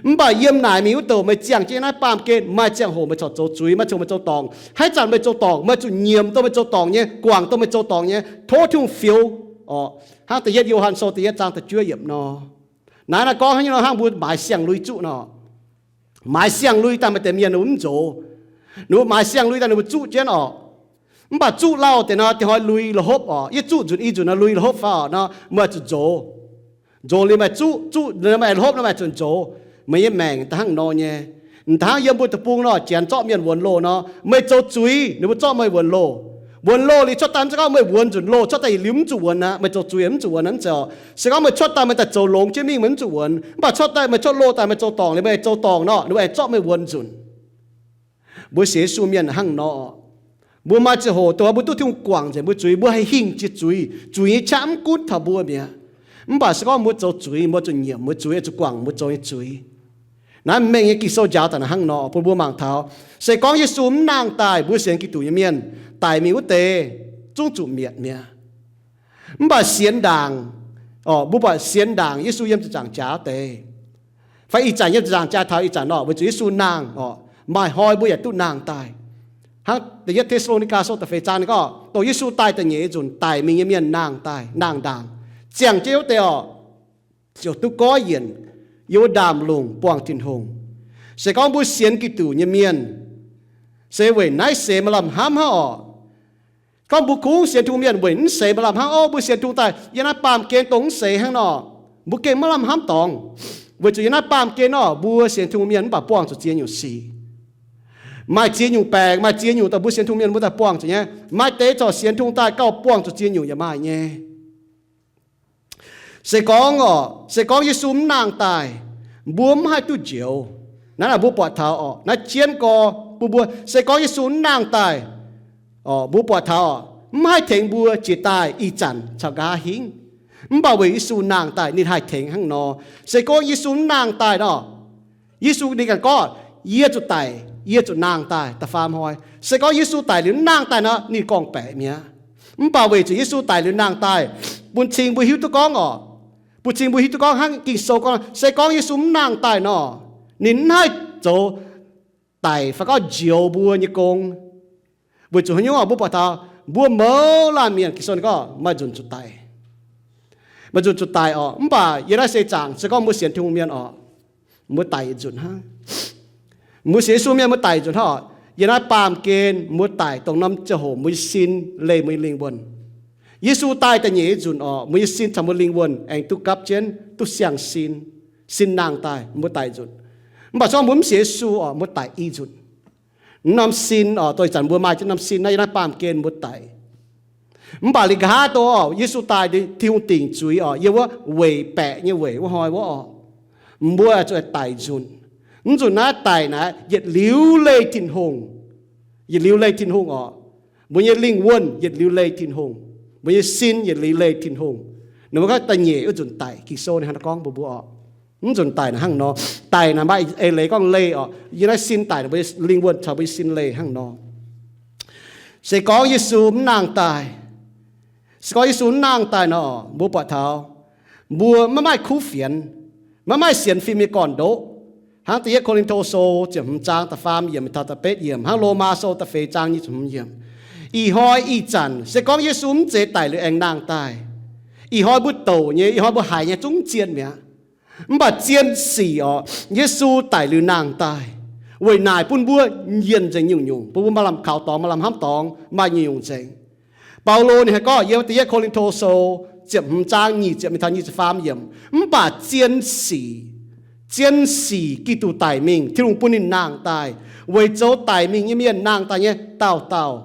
Mv baac yiem naaic mingh wuov douc meih ziangh jienv naaiv baamh gen, maaih ziangh hoc meih corc zoux zuiz, maaih ziangh hoc meih zoux dorngc. Haaix zanc meih zoux dorngc, meih zuqc nyiemc dongh meih zoux dorngc nyei, guangc dongh meih zoux dorngc nyei, tov Tin-Hungh fioux orqc. Hnangv da'yietv Yo^han Sou da'yietv zaang da'juov yiemc nor. Naaiv naaiv gorngv hnangv nyei nor, hnangv mbuo maaiz siang-lui zuqv nor. Maaiz siang-lui daaih maaih deix mienh ninh mbuo mv nzox. Ninh mbuo maaiz siang-lui daaih ninh mbuo zuqv jienv orqc. Mv baac zuqv lauh deix nor, dingc hnoi lui la'hopv orqc. Yie zuqv nzunc i nzunc nor lui la'hopv faaux orqc nor, meih zuqc nzox. Nzox liuz meih zuqv, zuqv meih la'hopv nor meih zuqc nzox. Meih nyei maengc da'hnangv nor nyei. M'daaih hnangv yiem mbuo deic-bung nor, janx zorqv mienh wuonx loh nor, meih zoux zuiz ninh mbuo zorqv meih wuonx loh. Wuonx loh liuz cuotv daaih mv zeiz gorngv meih wuonx nzunc loh cuotv daaih yietc liuz mv zuqc wuonx aqv, meih zoux zuiz mv zuqc wuonx aqv, mv zeiz orqc. Se gorngv meih cuotv daaih meih daaih zoux longx jienv mingh meih mv zuqc wuonx. Mv baac cuotv daaih meih cuotv loh daaih meih zoux dorngc liuz meih zoux dorngc nor, ninh mbuo aengx zorqv meih wuonx nzunc. Mbuo sienx Yesu mienh hnangv nor. Mbuo maaih ziangh hoc dongh mbuo duqv Tin-Hungh guangc nzengc mbuo zuiz, mbuo haih hingh jiex zuiz. Zuiz nyei qaqv mv gunv taux mbuo mi'aqv. Mv baac se gorngv mbuo zoux zuiz, mbuo zuqc nyiemc mbuo zuiz, zuqc guangc mbuo zoux nyei zuiz. Naaiv mengh nyei Ging-Sou njaaux daaih hnangv nor bun mbuo mangc taux, se gorngv Yesu mv nangh daaih, mbuo sienx Giduc nyei mienh daic mingh wuov deix zungv zuqc mietc mi'aqv. Mv baac sienx ndaangc, mbuo buatc sienx ndaangc Yesu yiem ziepc nzaangc jaax wuov deix, fai ih zanc yiem ziepc nzaangc jaax taux ih zanc nor, weic zuqc Yesu nangh orqc, maaih hnoi mbuo yaac duqv nangh daaih. Hnangv da'yietv Te^saa^lo^ni^gaa Sou da'feix zaang ninh gorngv, dongh Yesu daaih da'nyeic nzunc daic mingh nyei mienh nangh daaih, nangh ndaangc. Ziangh jienv wuov deix orqc, ziouc duqv goiv yienc yiem wuov ndaamv-lungh buangh Tin-Hungh. Se gorngv mbuo sienx Giduc nyei mienh, se weic naaiv seix maaih lamh hnamv hnangv orqc. Gorngv mbuo kungx sienx Tin-Hungh mienh weic naaiv seix maaih lamh hnamv, o, mbuo sienx Tin-Hungh daaih yiem naaiv baamh gen dongh naaiv seix hnangv nor, mbuo gengh maiv lamh hnamv dorngx. Weic zuqc yiem naaiv baamh gen nor, mbuo sienx Tin-Hungh mienh mv baac buangh zuqc ziex nyungc sic. Maaih ziex nyungc baengc, maaih ziex nyungc dongh mbuo sienx Tin-Hungh mienh mbuo daaih buangh zuqc nyei. Maaih deix corc sienx Tin-Hungh daaih gauh buangh zuqc ziex nyungc yaac maaih nyei. Se gorngv orqc, se gorngv Yesu mv nangh daaih, mbuo mv haih duqv njoux. Naaiv naaic mbuo buatc taux orqc, naaiv jienv gorx bun mbuo, se gorngv Yesu mv nangh daaih, orqc, mbuo buatc taux orqc, mv haih tengx mbuo jiex daaih ih zanc caux nqa'haav hingv. Mv baac weic Yesu nangh daaih ninh haih tengx hnangv nor. Se gorngv Yesu mv nangh daaih nor, Yesu ninh ganh gorngv, yie zuqc daic, yie zuqc nangh daaih da'faam hnoi. Se gorngv Yesu daic liuz mv nangh daaih nor, ninh gorngv-baeqc mi'aqv. Mv baac weic zuqc Yesu daic liuz nangh daaih, bun cing mbuo hiuv duqv gorngv orqc, bun cing mbuo hiuv duqv gorngv hnangv Ging-Sou gorngv, se gorngv Yesu mv nangh daaih nor, ninh mv haih zoux daic fai gorngv njoux mbuo nyei gong. Weic zuqc haaix nyungc orqc, mbuo buatc taux mbuo mouz laanh mienh, Ging-Sou ninh gorngv maaih nzunc zuqc daic. Maaih nzunc zuqc daic orqc. Mv baac yiem naaiv seix zaangc se gorngv mbuo sienx Tin-Hungh mienh orqc, mbuo daic yietc nzunc hnangv. Mbuo sienx Yesu mienh mbuo daic yietc nzunc hnangv orqc. Yiem naaiv baamh gen mbuo daic dongh norm ziangh hoc mbuo nyei sin leih mbuo nyei lingh wuonh. Yesu daaih da'nyeic nzunc orqc, mbuo nyei sin caux mbuo lingh wuonh aengx duqv gapv jienv, duqv siang-sin, sin nangh daaih, mbuo daic nzunc. Mv baac se gorngv mbuo mv sienx Yesu orqc, mbuo daic i nzunc. Norm sin orqc, dongh ih zanc mbuo maaih jienv norm sin naaiv, yiem naaiv baamh gen mbuo daic. Mv baac liuz nqa'haav dongh orqc, Yesu daaih, Tin-Hungh dingc zuiz orqc, yiem wuov weic baeqc nyei weic wuov hnoi wuov orqc, mbuo zuqc daic nzunc. Mv nzunc naaiv daic naaic yietc liuz leih Tin-Hungh. Yietc liuz leih Tin-Hungh orqc. Mbuo nyei lingh wuonh yietc liuz leih Tin-Hungh. Mbuo nyei sin yietc liuz leih Tin-Hungh. Ninh mbuo gorngv da'nyeic wuov nzunc daic, Ging-Sou ninh hnangv naaiv gorngv mbuox mbuo orqc. Mv nzunc daic naaic hnangv nor. Daic naaic maaih eix leiz gorngv leih orqc. Yiem naaiv sin daic naaic mbuo nyei lingh wuonh caux mbuo nyei sin leih hnangv nor. Se gorngv Yesu mv nangh daaih, se gorngv Yesu mv nangh daaih nor, mbuo buatc taux mbuo maiv maaih kuv fienx, maiv maaih sienx fim nyei gorn-ndoqv. Hnangv Da'yietv Ko^lin^to Sou ziepc hmz zaang da'faam yiemc taux da'betv yiemc, hnangv Lomaa Sou da'feix zaang nyic ziepc hmz yiemc. Ih hnoi ih zanc se gorngv Yesu mv zeiz daic liuz aengx nangh daaih. Ih hnoi mbuo douc nyei, ih hnoi mbuo haiz nyei zungv zien mi'aqv. Mv baac zien sic orqc, Yesu daic liuz nangh daaih weic naaic bun mbuo yienh nzengc nyungc-nyungc, bun mbuo maaih lamh kaux dorngx, maaih lamh hnamv dorngx, maaih nyungc-nyungc nzengc. Baulo ninh haih gorngv yiem Da'yietv Ko^lin^to Sou ziepc hmz zaang nyic ziepc mingh taux nyic ziepc faam yiemc, mv baac zien sic, zien sic Giduc daic mingh, Tin-Hungh bun ninh nangh daaih, weic zoux daic mingh nyei mienh nangh daaih nyei dauh dauh.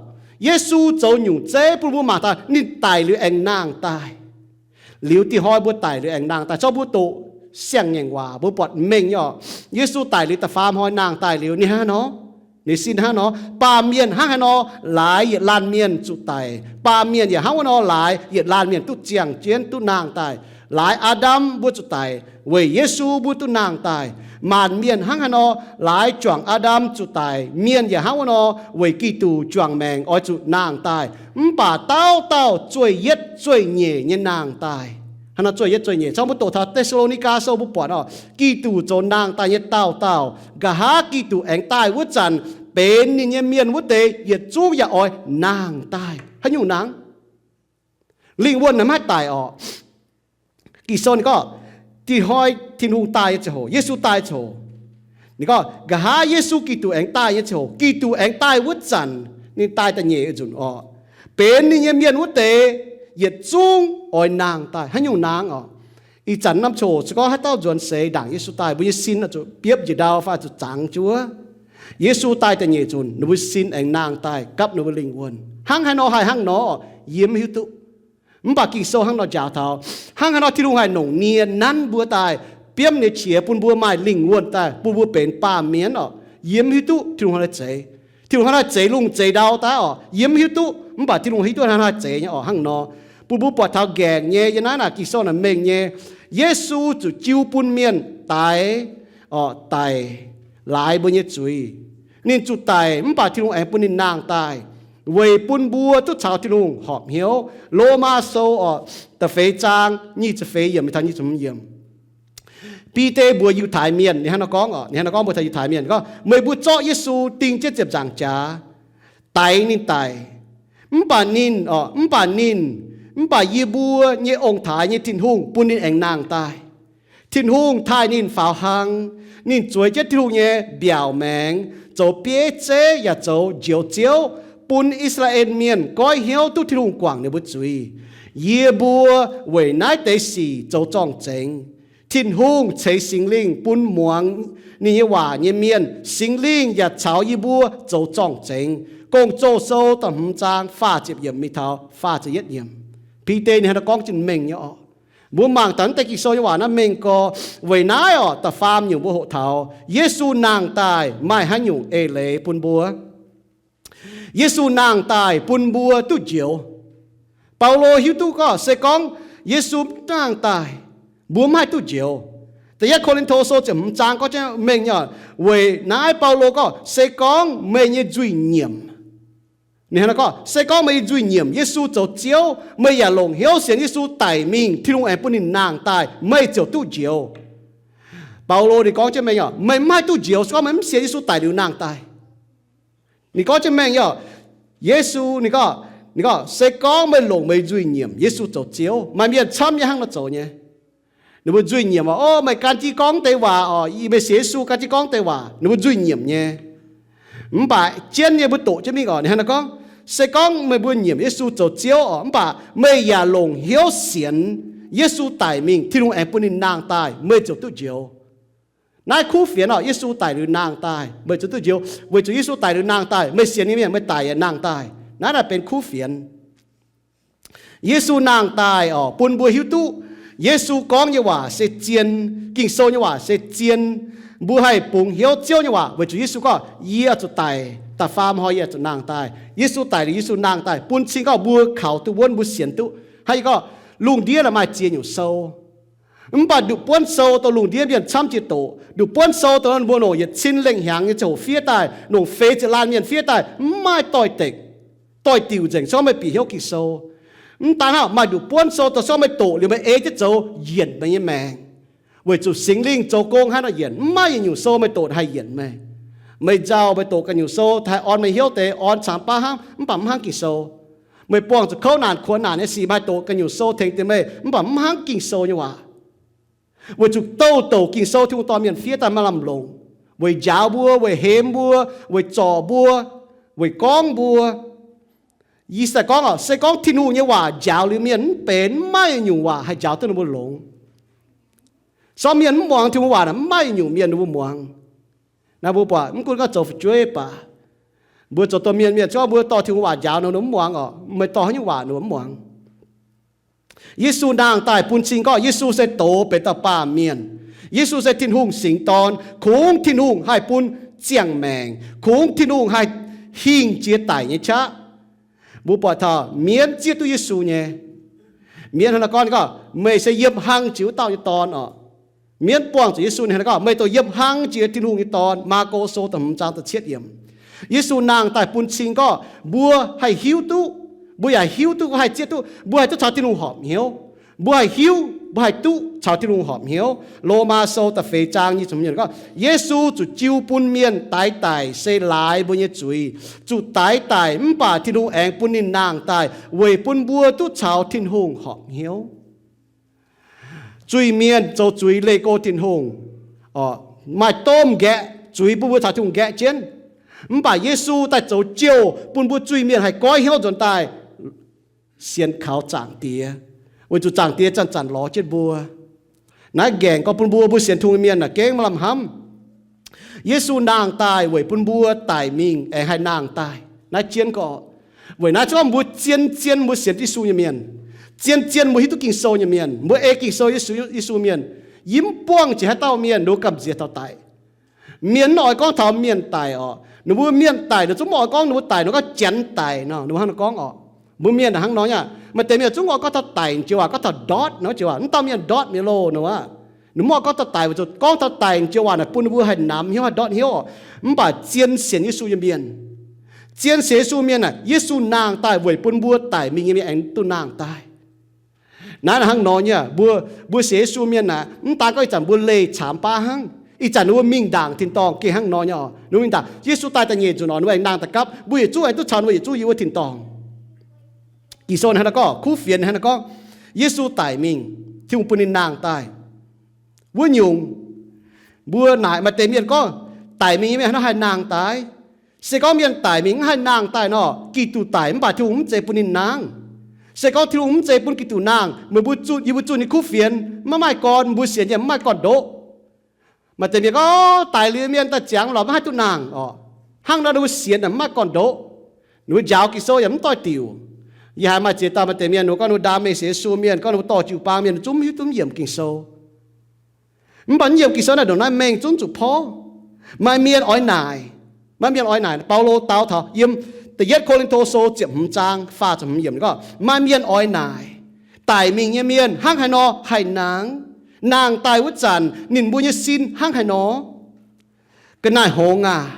Yesu zoux nyungc zeiv bun mbuo mangc taux ninh daic liuz aengx nangh daaih. Liuz diuh hnoi mbuo daic liuz aengx nangh daaih, zorqv mbuo doqc siang-ngaengc waac mbuo buatc mengh nyei orqc. Yesu daic liuz da'faam hnoi nangh daaih liuz ninh hnangv haaix nor? Ninh sin hnangv haaix nor? Baamh mienh hnangv haaix nor laaix yietc laanh mienh zuqc daic, baamh mienh yaac hnangv wuov nor laaix yietc laanh mienh duqv ziangh jienv duqv nangh daaih. Laaix Aa^ndam mbuo zuqc daic, weic Yesu mbuo duqv nangh daaih. Maanc mienh hnangv haaix nor laaix juangc Aa^ndam zuqc daic, mienh yaac hnangv wuov nor weic Giduc juangc maengc oix zuqc nangh daaih. Mv baac dauh dauh zueih yietv zueih nyeic nyei nangh daaih. Hnangv nor zueih yietv zueih nyeic, cangv mbuo doqc taux Te^saa^lo^ni^gaa Sou mbuo buatc orqc, Giduc zoux nangh daaih nyei dauh dauh. Nqa'haav Giduc aengx daaih wuov zanc, benx ninh nyei mienh wuov deix yietc zungv yaac oix nangh daaih. Haaix nyungc nangh? Lingh wuonh naaiv maiv daic orqc. Ging-Sou ninh gorngv, diuh hnoi Tin-Hungh daaih nyei ziangh hoc, Yesu daaih nyei ziangh hoc, ninh gorngv nqa'haav Yesu Giduc aengx daaih nyei ziangh hoc, Giduc aengx daaih wuov zanc, ninh daaih da'nyeic nzunc orqc, benx ninh nyei mienh wuov deix yietc zungv oix nangh daaih. Haaix nyungc nangh orqc? Ih zanc norm ziangh hoc se gorngv haaix dauh nzuonx seix ndaangc Yesu daaih, mbuo nyei sin oix zuqc biopv njiec ndau fai oix zuqc zangx jienv wuov. Yesu daaih da'nyeic nzunc, ninh mbuo sin aengx nangh daaih gapv ninh mbuo lingh wuonh. Hnangv haaix nor haih hnangv nor, yie mv hiuv duqv. Mv baac Ging-Sou hnangv nor njaaux taux, hnangv haaix nor Tin-Hungh haih nongc nie nanv mbuo daaih, biomv ninh nyei qiex bun mbuo maaih lingh wuonh daaih, bun mbuo benx baamh mienh orqc, yie mv hiuv duqv Tin-Hungh hnangv haaix nor zeix. Tin-Hungh hnangv haaix nor zeix lungh zeix ndau daaih orqc, yie mv hiuv duqv. Mv baac Tin-Hungh hiuv duqv hnangv haaix nor zeix nyei orqc. Hnangv nor, bun mbuo buatc taux nqaengc nyei yiem naaiv naaic Ging-Sou naaic mengh nyei, Yesu zuqc jiu bun mienh daix, orqc, daic laaix mbuo nyei zuiz. Ninh zuqc daic mv baac Tin-Hungh aengx bun ninh nangh daaih, weic bun mbuo duqv caux Tin-Hungh horpc hnyouv. Lomaa Sou orqc, da'feix zaang nyic ziepc feix yiemc mingh taux nyic ziepc hmz yiemc. Bide mbuox Yiutai Mienh, ninh hnangv nor gorngv orqc, ninh hnangv nor gorngv mbuox taux Yiutai Mienh, ninh gorngv, Meih mbuo zorqv Yesu ding jienv ziepc nzaangc jaax, daix ninh daic. Mv baac ninh, orqc, mv baac ninh, mv baac yie mbuo nyei ong-taaix nyei Tin-Hungh bun ninh aengx nangh daaih. Tin-Hungh taaih ninh faaux hlang. Ninh zueiz jienv Tin-Hungh nyei mbiaauc maengx, zoux bieiv zeiv yaac zoux Njoux Ziouv, bun I^saa^laa^en Mienh goiv hnyouv duqv Tin-Hungh guangc ninh mbuo zuiz. Yie mbuo weic naaiv deix sic zoux zorng-zengx. Tin-Hungh ceix Singx Lingh bun muangx ninh nyei waac nyei mienh. Singx Lingh yaac caux yie mbuo zoux zorng-zengx. Gong-Zoh Sou da'hmz zaang faah ziepc yiemc mingh taux faah ziepc yietv yiemc. Bide ninh hnangv naaiv gorngv jienv mengh nyei orqc. Mbuo mangc daaih naaiv deix Ging-Sou nyei waac naaiv mengh gorx. Weic naaiv orqc, da'faam nyungc mbuo hoqc taux Yesu nangh daaih maaih haaix nyungc eix leiz bun mbuo. Yesu nangh daaih bun mbuo duqv njoux. Baulo hiuv duqv gorngv se gorngv Yesu mv nangh daaih, mbuo mv haih duqv njoux. Da'yietv Ko^lin^to Sou ziepc hmz zaang gorngv jienv mengh nyei orqc. Weic naaiv Baulo gorngv se gorngv meih nyei nzuih nyiemc, ninh hnangv naaiv gorngv, se gorngv meih nyei nzuih nyiemc Yesu zoux Ziouv, meih yaac longc hnyouv sienx Yesu daic mingh, Tin-Hungh aengx bun ninh nangh daaih, meih ziouc duqv njoux. Baulo ninh gorngv jienv mengh orqc, meih mv haih duqv njoux se gorngv meih mv sienx Yesu daic liuz nangh daaih. Ninh gorngv jienv mengh nyei orqc, Yesu, ninh gorngv, ninh gorngv se gorngv meih longc meih nzuih nyiemc Yesu zoux Ziouv, maaih mienh camv nyei hnangv nor zoux nyei. Ninh mbuo nzuih nyiemc orqc, o, meih gan jiv gorngv deix waac orqc, meih sienx Yesu gan jiv gorngv deix waac, ninh mbuo nzuih nyiemc nyei. Mv baac jienv nyei mbuo doqc jienv mingh orqc, ninh hnangv naaiv gorngv, se gorngv meih mbuo nyiemc Yesu zoux Ziouv orqc, mv baac meih yaac longc hnyouv sienx Yesu daic mingh, Tin-Hungh aengx bun ninh nangh daaih, meih ziouc duqv njoux. Naaiv kuv fienx orqc, Yesu daic liuz nangh daaih, meih ziouc duqv njoux. Weic zuqc Yesu daic liuz nangh daaih, meih sienx nyei mienh meih daic yaac nangh daaih. Naaiv naaic benx kuv fienx. Yesu nangh daaih orqc, bun mbuo hiuv duqv Yesu gorngv nyei waac se zien, Ging-Sou nyei waac se zien. Mbuo haih bungx hnyouv Ziouv nyei waac weic zuqc Yesu gorngv, yie zuqc daic, da'faam hnoi yie zuqc nangh daaih. Yesu daic liuz Yesu nangh daaih, bun cing gorngv mbuo kaux duqv wuonv, mbuo sienx duqv. Hnangv yie gorngv, lungh ndiev naaic maaih ziex nyungc sou. Mv baac nduqc buonv sou dongh lungh ndiev mienh camv jiex doqc, nduqc buonv sou dongh mbuo longc yietc cin lengh hnyangx nyei ziangh hoc fiev daaih, longc feix ziepc laanh mienh fiev daaih, mv maaih doix-dekc, doix-diuc nzengc, se gorngv meih bieqc hnyouv Ging-Sou. Mv daan hnangv, maaih nduqc buonv sou dongh se gorngv meih doqc liuz meih ei jienv zoux yienc meih nyei maengc. Weic zuqc Singx Lingh zoux gong hnangv nor yienc, mv maaih yietc nyungc sou meih doqc haih yienc meih. Meih nzauh meih doqc ganh nyungc sou, haih orn meih hnyouv deix, orn camv baav hnangv, mv baac mv hnangv Ging-Sou. Meih buangh zuqc kouv naanc kuonx naanc nyei sic, meih haih doqc ganh nyungc sou tengx deix meih, mv baac mv hnangv Ging-Sou nyei waac. Weic zuqc douh douc Ging-Sou Tin-Hungh dorh mienh fiev daaih maaih lamh longc, weic njaaux mbuo, weic hemx mbuo, weic zorc mbuo, weic gorngv mbuo. Yie se gorngv oc, se gorngv Tin-Hungh nyei waac njaaux liuz mienh mv benx, mv maaih nyungc waac haih njaaux duqv ninh mbuo longx. Sorng mienh mv muangx Tin-Hungh waac naaic, mv maaih nyungc mienh ninh mbuo muangx. Naaiv mbuo buatc mv gunv gorngv zoux fu'jueiv baac, mbuo zoux domh mienh, mienh gorngv mbuo dorh Tin-Hungh waac njaaux ninh mbuo mv muangx oc, meih dorh haaix nyungc waac ninh mbuo mv muangx. Yesu nangh daaih bun cing gorngv Yesu se doz benx dauh baamh mienh. Yesu se Tin-Hungh singx dorn. Kungx Tin-Hungh haih bun ziangh maengc, kungx Tin-Hungh haih hingh jiex daic nyei qaqv. Mbuo buatc taux mienv zieqv duqv Yesu nyei, mienv hnangv naaiv gorngv, gorngv, meih se yiem hlang jiex wuov dauh nyei dorn oc. Mienv buangh zuqc Yesu ninh hnangv naaiv gorngv, meih dongh yiem hlang jiex Tin-Hungh nyei dorn. Maako Sou da'hmz zaang da'cietv yiemc. Yesu nangh daaih bun cing gorngv mbuo haih hiuv duqv, mbuo yaac hiuv duqv, mbuo haih zieqv duqv, mbuo haih duqv caux Tin-Hungh horpc hnyouv. Mbuo haih hiuv, mbuo haih duqv caux Tin-Hungh horpc hnyouv. Lomaa Sou da'feix zaang nyic ziepc hmz yiemc gorngv, Yesu zuqc jiu bun mienh daix daic se laaix mbuo nyei zuiz. Zuqc daix daic mv baac Tin-Hungh aengx bun ninh nangh daaih weic bun mbuo duqv caux Tin-Hungh horpc hnyouv. Zuiz-mienh zoux zuiz leih go Tin-Hungh, maaih domh nqaeqv zuiz bun mbuo caux Tin-Hungh nqaeqv jienv. Mv baac Yesu daaih zoux jouh bun mbuo zuiz-mienh haih goiv hnyouv nzuonx daaih sienx kaux Zaangc Diex, weic zuqc Zaangc Diex zanc-zanc lorz jienv mbuo. Naaiv nqaengc gorngv bun mbuo, mbuo sienx Tin-Hungh nyei mienh naaic gengh maaih lamh hnamv. Yesu nangh daaih weic bun mbuo daic mingh aengx haih nangh daaih. Naaiv jienv gorngv, weic naaiv gorngv mbuo zien-zien mbuo sienx Yesu nyei mienh, zien-zien mbuo hiuv duqv Ging-Sou nyei mienh, mbuo ei Ging-Sou Yesu, Yesu mienh, yie mv buangh jiex haaix dauh mienh ninh mbuo gamh nziex taux daic. Mienh mv oix gorngv taux mienh daic oc. Ninh mbuo mienh daic ninh zungv mv oix gorngv ninh mbuo daic, ninh gorngv janx daic nor, ninh mbuo hnangv nor gorngv oc. Mbuo mienh hnangv nor nyei. Maaih deix mienh zungv oix gorngv taux daic joux waac, gorngv taux ndortv nor joux waac, mv dauh mienh ndortv mi'aqv loh nor aqv. Ninh mv oix gorngv taux daic, weic zuqc gorngv taux daic joux waac naaic bun ninh mbuo haih namx hnyouv, haih ndortv hnyouv oc. Mv baac zien sienx Yesu nyei mienh, zien sienx Yesu mienh naaic, Yesu nangh daaih weic bun mbuo daic mingh nyei mienh aengx duqv nangh daaih. Naaiv hnangv nor nyei, mbuo, mbuo sienx Yesu mienh naaic, mv daan gorngv ih zanc mbuo leih caamx baav hnangv. Ih zanc ninh mbuo mingh ndaangc tin-dorngh gengh hnangv nor nyei oc. Ninh mbuo mingh ndaangc, Yesu daaih da'nyeic nzunc oc, ninh mbuo aengx nangh daaih gapv, mbuo yietc zungv aengx duqv caux ninh mbuo yietc zungv yiem wuov tin-dorngh. Ging-Sou hnangv naaiv gorngv, kuv fienx hnangv naaiv gorngv, Yesu daic mingh, Tin-Hungh bun ninh nangh daaih. Wuov nyungc, mbuo naaic maaih deix mienh gorngv, daic mingh nyei mienh hnangv nor haih nangh daaih. Se gorngv mienh daic mingh mv haih nangh daaih nor, Giduc daic mv baac Tin-Hungh mv zeiz bun ninh nangh. Se gorngv Tin-Hungh mv zeiz bun Giduc nangh, meih mbuo zunh, yie mbuo zunh nyei kuv fienx maiv maaih gorn, mbuo sienx yaac mv maaih gorn-ndoqv. Maaih deix mienh gorngv, daic liuz mienh daaih ziangx lorqc maiv haih duqv nangh oc. Hnangv nor ninh mbuo sienx yaac mv maaih gorn-ndoqv. Ninh mbuo njaaux Ging-Sou yaac mv doix-diuc. Yie haiz maaih ziex dauh maaih deix mienh ninh mbuo gorngv ninh mbuo ndaam mengh sienx Yesu mienh, gorngv ninh mbuo dorh jiu-baang mienh zungv hiuv duqv mv yiemc Ging-Sou. Mv baac mv yiemc Ging-Sou naaiv ndongc naaiv mengh zungv zuqc porv. Maaih mienh oix naaic, maaih mienh oix naaic. Baulo dau taux yiem da'yietv Ko^lin^to Sou ziepc hmz zaang faah ziepc hmz yiemc gorngv, maaih mienh oix naaic, daic mingh nyei mienh hnangv haaix nor haih nangh? Nangh daaih wuov zanc ninh mbuo nyei sin hnangv haaix nor? Ga'naaiv hngongx aac,